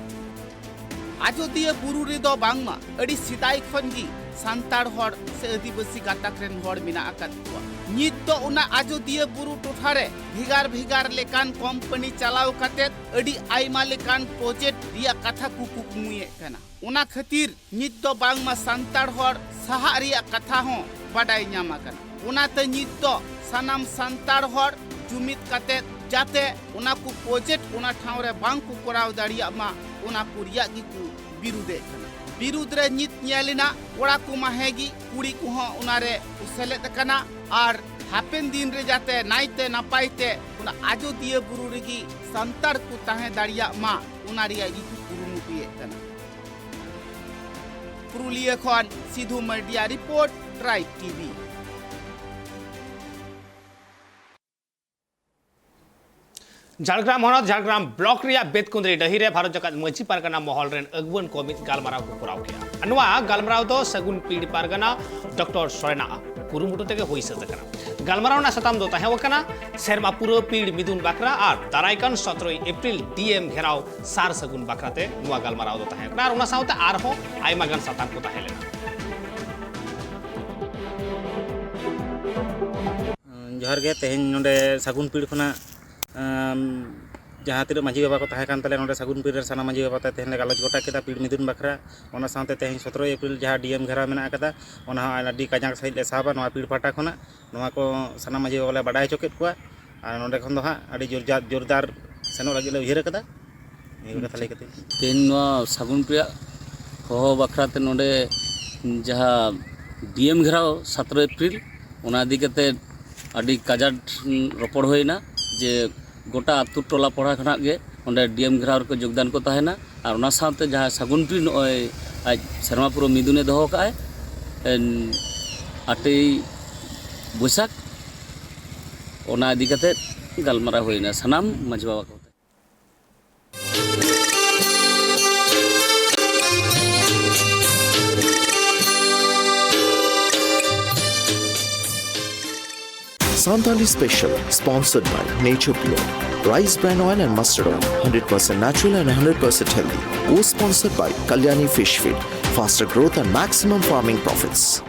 ᱟᱡᱚᱫᱤᱭᱟᱹ ᱵᱩᱨᱩ ᱨᱮᱫᱚ ᱵᱟᱝᱢᱟ ᱟᱹᱰᱤ ᱥᱮᱫᱟᱭ ᱠᱷᱚᱱ ᱜᱮ ᱥᱟᱱᱛᱟᱲ ᱦᱚᱲ ᱥᱮ ᱟᱹᱫᱤᱵᱟᱹᱥᱤ ᱜᱟᱛᱟᱠ ᱨᱮᱱ ᱦᱚᱲ ᱢᱮᱱᱟᱜ ᱟᱠᱟᱫ ᱠᱚᱣᱟ᱾ ᱱᱤᱛ ᱫᱚ ᱚᱱᱟ ᱟᱡᱚᱫᱤᱭᱟᱹ ᱵᱩᱨᱩ ᱴᱚᱴᱷᱟ ᱨᱮ ᱵᱷᱮᱜᱟᱨ ᱵᱷᱮᱜᱟᱨ ᱞᱮᱠᱟᱱ ᱠᱳᱢᱯᱟᱱᱤ ᱪᱟᱞᱟᱣ ᱠᱟᱛᱮ ᱟᱹᱰᱤ ᱟᱭᱢᱟ ᱞᱮᱠᱟᱱ ᱯᱨᱚᱡᱮᱠᱴ ᱨᱮᱭᱟᱜ ᱠᱟᱛᱷᱟ ᱠᱚ ᱠᱩᱠᱢᱩᱭᱮᱫ ᱠᱟᱱᱟ᱾ ᱚᱱᱟ ᱠᱷᱟᱹᱛᱤᱨ ᱱᱤᱛ ᱫᱚ ᱵᱟᱝᱢᱟ ᱥᱟᱱᱛᱟᱲ ᱦᱚᱲ ᱥᱟᱦᱟᱜ ᱨᱮᱭᱟᱜ ᱠᱟᱛᱷᱟ ᱦᱚᱸ ᱵᱟᱰᱟᱭ ᱧᱟᱢ ᱟᱠᱟᱱᱟ᱾ ᱚᱱᱟᱛᱮ ᱱᱤᱛ ᱫᱚ ᱥᱟᱱᱟᱢ ᱥᱟᱱᱛᱟᱲ ᱦᱚᱲ ᱡᱩᱢᱤᱫ ᱠᱟᱛᱮ ᱡᱟᱛᱮ ᱚᱱᱟ ᱠᱚ ᱯᱨᱚᱡᱮᱠᱴ ᱚᱱᱟ ᱴᱷᱟᱶ ᱨᱮ ᱵᱟᱝ ᱠᱚ ᱠᱚᱨᱟᱣ ᱫᱟᱲᱮᱭᱟᱜ ᱢᱟ, ᱚᱱᱟ ᱠᱚ ᱨᱮᱭᱟᱜ ᱜᱮᱠᱚ ᱵᱤᱨᱩᱫᱷᱮᱫ ᱠᱟᱱᱟ᱾ ᱵᱤᱨᱩᱫᱷ ᱨᱮ ᱱᱤᱛ ᱧᱮᱞ ᱮᱱᱟ, ᱠᱚᱲᱟ ᱠᱚ ᱢᱟ ᱦᱮᱸ ᱜᱮ, ᱠᱩᱲᱤ ᱠᱚᱦᱚᱸ ᱚᱱᱟ ᱨᱮ ᱠᱚ ᱥᱮᱞᱮᱫ ᱟᱠᱟᱱᱟ᱾ ᱟᱨ ᱦᱟᱯᱮᱱ ᱫᱤᱱ ᱨᱮ ᱡᱟᱛᱮ ᱱᱟᱭᱛᱮ ᱱᱟᱯᱟᱭ ᱛᱮ ᱚᱱᱟ ᱟᱡᱚᱫᱤᱭᱟᱹ ᱵᱩᱨᱩ ᱨᱮᱜᱮ ᱥᱟᱱᱛᱟᱲ ᱠᱚ ᱛᱟᱦᱮᱸ ᱫᱟᱲᱮᱭᱟᱜ ᱢᱟ, ᱚᱱᱟ ᱨᱮᱭᱟᱜ ᱜᱮᱠᱚ ᱠᱩᱨᱩᱢᱩᱴᱩᱭᱮᱫ ᱠᱟᱱᱟ᱾ ᱯᱩᱨᱩᱞᱤᱭᱟᱹ ᱠᱷᱚᱱ ᱥᱤᱫᱷᱩ ᱢᱟᱨᱰᱤᱭᱟᱜ ᱨᱤᱯᱳᱨᱴ, ᱴᱨᱟᱭᱤᱵ ᱴᱤᱵᱷᱤ᱾ ᱡᱷᱟᱲᱜᱨᱟᱢ ᱦᱚᱱᱚᱛ ᱡᱷᱟᱲᱜᱨᱟᱢ ᱵᱞᱚᱠ ᱨᱮᱭᱟᱜ ᱵᱮᱛᱠᱩᱸᱫᱽᱨᱤ ᱰᱟᱹᱦᱤ ᱨᱮ ᱵᱷᱟᱨᱚᱛ ᱡᱟᱠᱟᱛ ᱢᱟᱹᱡᱷᱤ ᱯᱟᱨᱜᱟᱱᱟ ᱢᱚᱦᱚᱞ ᱨᱮᱱ ᱟᱹᱜᱩᱣᱟᱹᱱ ᱠᱚ ᱢᱤᱫ ᱜᱟᱞᱢᱟᱨᱟᱣ ᱠᱚ ᱠᱚᱨᱟᱣ ᱠᱮᱫᱼᱟ᱾ ᱱᱚᱣᱟ ᱜᱟᱞᱢᱟᱨᱟᱣ ᱫᱚ ᱥᱟᱹᱜᱩᱱ ᱯᱤᱲ ᱯᱟᱨᱜᱟᱱᱟ ᱰᱚᱠᱴᱚᱨ ᱥᱚᱨᱮᱱᱟᱜ ᱠᱩᱨᱩᱢᱩᱴᱩ ᱛᱮᱜᱮ ᱦᱩᱭ ᱥᱟᱹᱛ ᱟᱠᱟᱱᱟ᱾ ᱜᱟᱞᱢᱟᱨᱟᱣ ᱨᱮᱱᱟᱜ ᱥᱟᱛᱟᱢ ᱫᱚ ᱛᱟᱦᱮᱸ ᱠᱟᱱᱟ ᱥᱮᱨᱢᱟ ᱯᱩᱨᱟᱹ ᱯᱤᱲ ᱢᱤᱫᱩᱱ ᱵᱟᱠᱷᱨᱟ ᱟᱨ ᱫᱟᱨᱟᱭ ᱠᱟᱱ ᱥᱚᱛᱨᱚᱭ ᱮᱯᱨᱤᱞ ᱰᱤ ᱮᱢ ᱜᱷᱮᱨᱟᱣ ᱥᱟᱨ ᱥᱟᱹᱜᱩᱱ ᱵᱟᱠᱷᱨᱟ ᱛᱮ ᱱᱚᱣᱟ ᱜᱟᱞᱢᱟᱨᱟᱣ ᱫᱚ ᱛᱟᱦᱮᱸ ᱠᱟᱱᱟ ᱟᱨ ᱚᱱᱟ ᱥᱟᱶᱛᱮ ᱟᱨᱦᱚᱸ ᱟᱭᱢᱟ ᱜᱟᱱ ᱥᱟᱛᱟᱢ ᱠᱚ ᱛᱟᱦᱮᱸ ᱞᱮᱱᱟ᱾ ᱡᱚᱦᱟᱨ ᱜᱮ᱾ ᱛᱮᱦᱮᱧ ᱱᱚᱰᱮ ᱥᱟᱹᱜᱩᱱ ᱯᱤᱲ ᱠᱷᱚᱱᱟᱜ, ᱟᱢ, ᱡᱟᱦᱟᱸ ᱛᱤᱱᱟᱹᱜ ᱢᱟᱹᱡᱷᱤ ᱵᱟᱵᱟ ᱠᱚ ᱛᱟᱦᱮᱸ ᱠᱟᱱ ᱛᱟᱞᱮᱭᱟ ᱱᱚᱰᱮ ᱥᱟᱹᱜᱩᱱ ᱯᱤᱲ ᱨᱮᱱ ᱥᱟᱱᱟᱢ ᱢᱟᱹᱡᱷᱤ ᱵᱟᱵᱟ ᱛᱮ ᱛᱮᱦᱮᱧ ᱞᱮ ᱜᱟᱞᱚᱪ ᱜᱚᱴᱟ ᱠᱮᱫᱟ ᱯᱤᱲ ᱢᱤᱫᱩᱱ ᱵᱟᱠᱷᱨᱟ᱾ ᱚᱱᱟ ᱥᱟᱶᱛᱮ ᱛᱮᱦᱮᱧ ᱥᱚᱛᱨᱚᱭ ᱮᱯᱨᱤᱞ ᱡᱟᱦᱟᱸ ᱰᱤ ᱮᱢ ᱜᱷᱮᱨᱟᱣ ᱢᱮᱱᱟᱜ ᱟᱠᱟᱫᱟ, ᱚᱱᱟ ᱦᱚᱸ ᱟᱹᱰᱤ ᱠᱟᱡᱟᱠ ᱥᱟᱺᱦᱤᱡ ᱞᱮ ᱥᱟᱵᱟ ᱱᱚᱣᱟ ᱯᱤᱲ ᱯᱟᱦᱴᱟ ᱠᱷᱚᱱᱟᱜ᱾ ᱱᱚᱣᱟ ᱠᱚ ᱥᱟᱱᱟᱢ ᱢᱟᱹᱡᱷᱤ ᱵᱟᱵᱟ ᱞᱮ ᱵᱟᱰᱟᱭ ᱦᱚᱪᱚ ᱠᱮᱫ ᱠᱚᱣᱟ᱾ ᱟᱨ ᱱᱚᱰᱮ ᱠᱷᱚᱱ ᱫᱚ ᱦᱟᱸᱜ ᱟᱹᱰᱤ ᱡᱳᱨ ᱡᱟ-, ᱡᱳᱨᱫᱟᱨ ᱥᱮᱱᱚᱜ ᱞᱟᱹᱜᱤᱫ ᱞᱮ ᱩᱭᱦᱟᱹᱨ ᱟᱠᱟᱫᱟ᱾ ᱱᱤᱭᱟᱹ ᱠᱚ ᱠᱟᱛᱷᱟ ᱞᱟᱹᱭ ᱠᱟᱛᱮ᱾ ᱛᱮᱦᱮᱧ ᱱᱚᱣᱟ ᱥᱟᱹᱜᱩᱱ ᱯᱤᱲᱟᱜ ᱦᱚᱦᱚ ᱵᱟᱠᱷᱨᱟ ᱛᱮ ᱱᱚᱰᱮ ᱡᱟᱦᱟᱸ ᱰᱤ ᱮᱢ ᱜᱷᱮᱨᱟᱣ ᱥᱟᱛᱨᱚ ᱮᱯᱨᱤᱞ, ᱚᱱᱟ ᱤᱫᱤ ᱠᱟᱛᱮ ᱟᱹᱰᱤ ᱠᱟᱡᱟᱠ ᱨᱚᱯᱚᱲ ᱦᱩᱭᱮᱱᱟ ᱡᱮ ᱜᱚᱴᱟ ᱟᱹᱛᱩ ᱴᱚᱞᱟ ᱯᱟᱲᱟ ᱠᱷᱚᱱᱟᱜ ᱜᱮ ᱚᱸᱰᱮ ᱰᱤ ᱮᱢ ᱜᱷᱮᱨᱟᱣ ᱨᱮᱠᱚ ᱡᱳᱜᱽᱫᱟᱱ ᱠᱚ ᱛᱟᱦᱮᱱᱟ᱾ ᱟᱨ ᱚᱱᱟ ᱥᱟᱶᱛᱮ ᱡᱟᱦᱟᱸ ᱥᱟᱹᱜᱩᱱ ᱯᱤᱲ ᱱᱚᱜᱼᱚᱭ ᱟᱡ ᱥᱮᱨᱢᱟ ᱯᱩᱨᱟᱹ ᱢᱤᱫᱩᱱᱮ ᱫᱚᱦᱚ ᱠᱟᱜᱼᱟᱭ, ᱮᱱ, ᱟᱴᱮᱭ ᱵᱳᱭᱥᱟᱠᱷ, ᱚᱱᱟ ᱤᱫᱤ ᱠᱟᱛᱮ ᱜᱟᱞᱢᱟᱨᱟᱣ ᱦᱩᱭᱮᱱᱟ ᱥᱟᱱᱟᱢ ᱢᱟᱹᱡᱷᱤ ᱵᱟᱵᱟ ᱠᱚ᱾ Santali Special, sponsored by Nature Pure, rice bran oil and mustard oil, hundred percent natural and hundred percent healthy. Co-sponsored by Kalyani Fish Feed. Faster growth and maximum farming profits.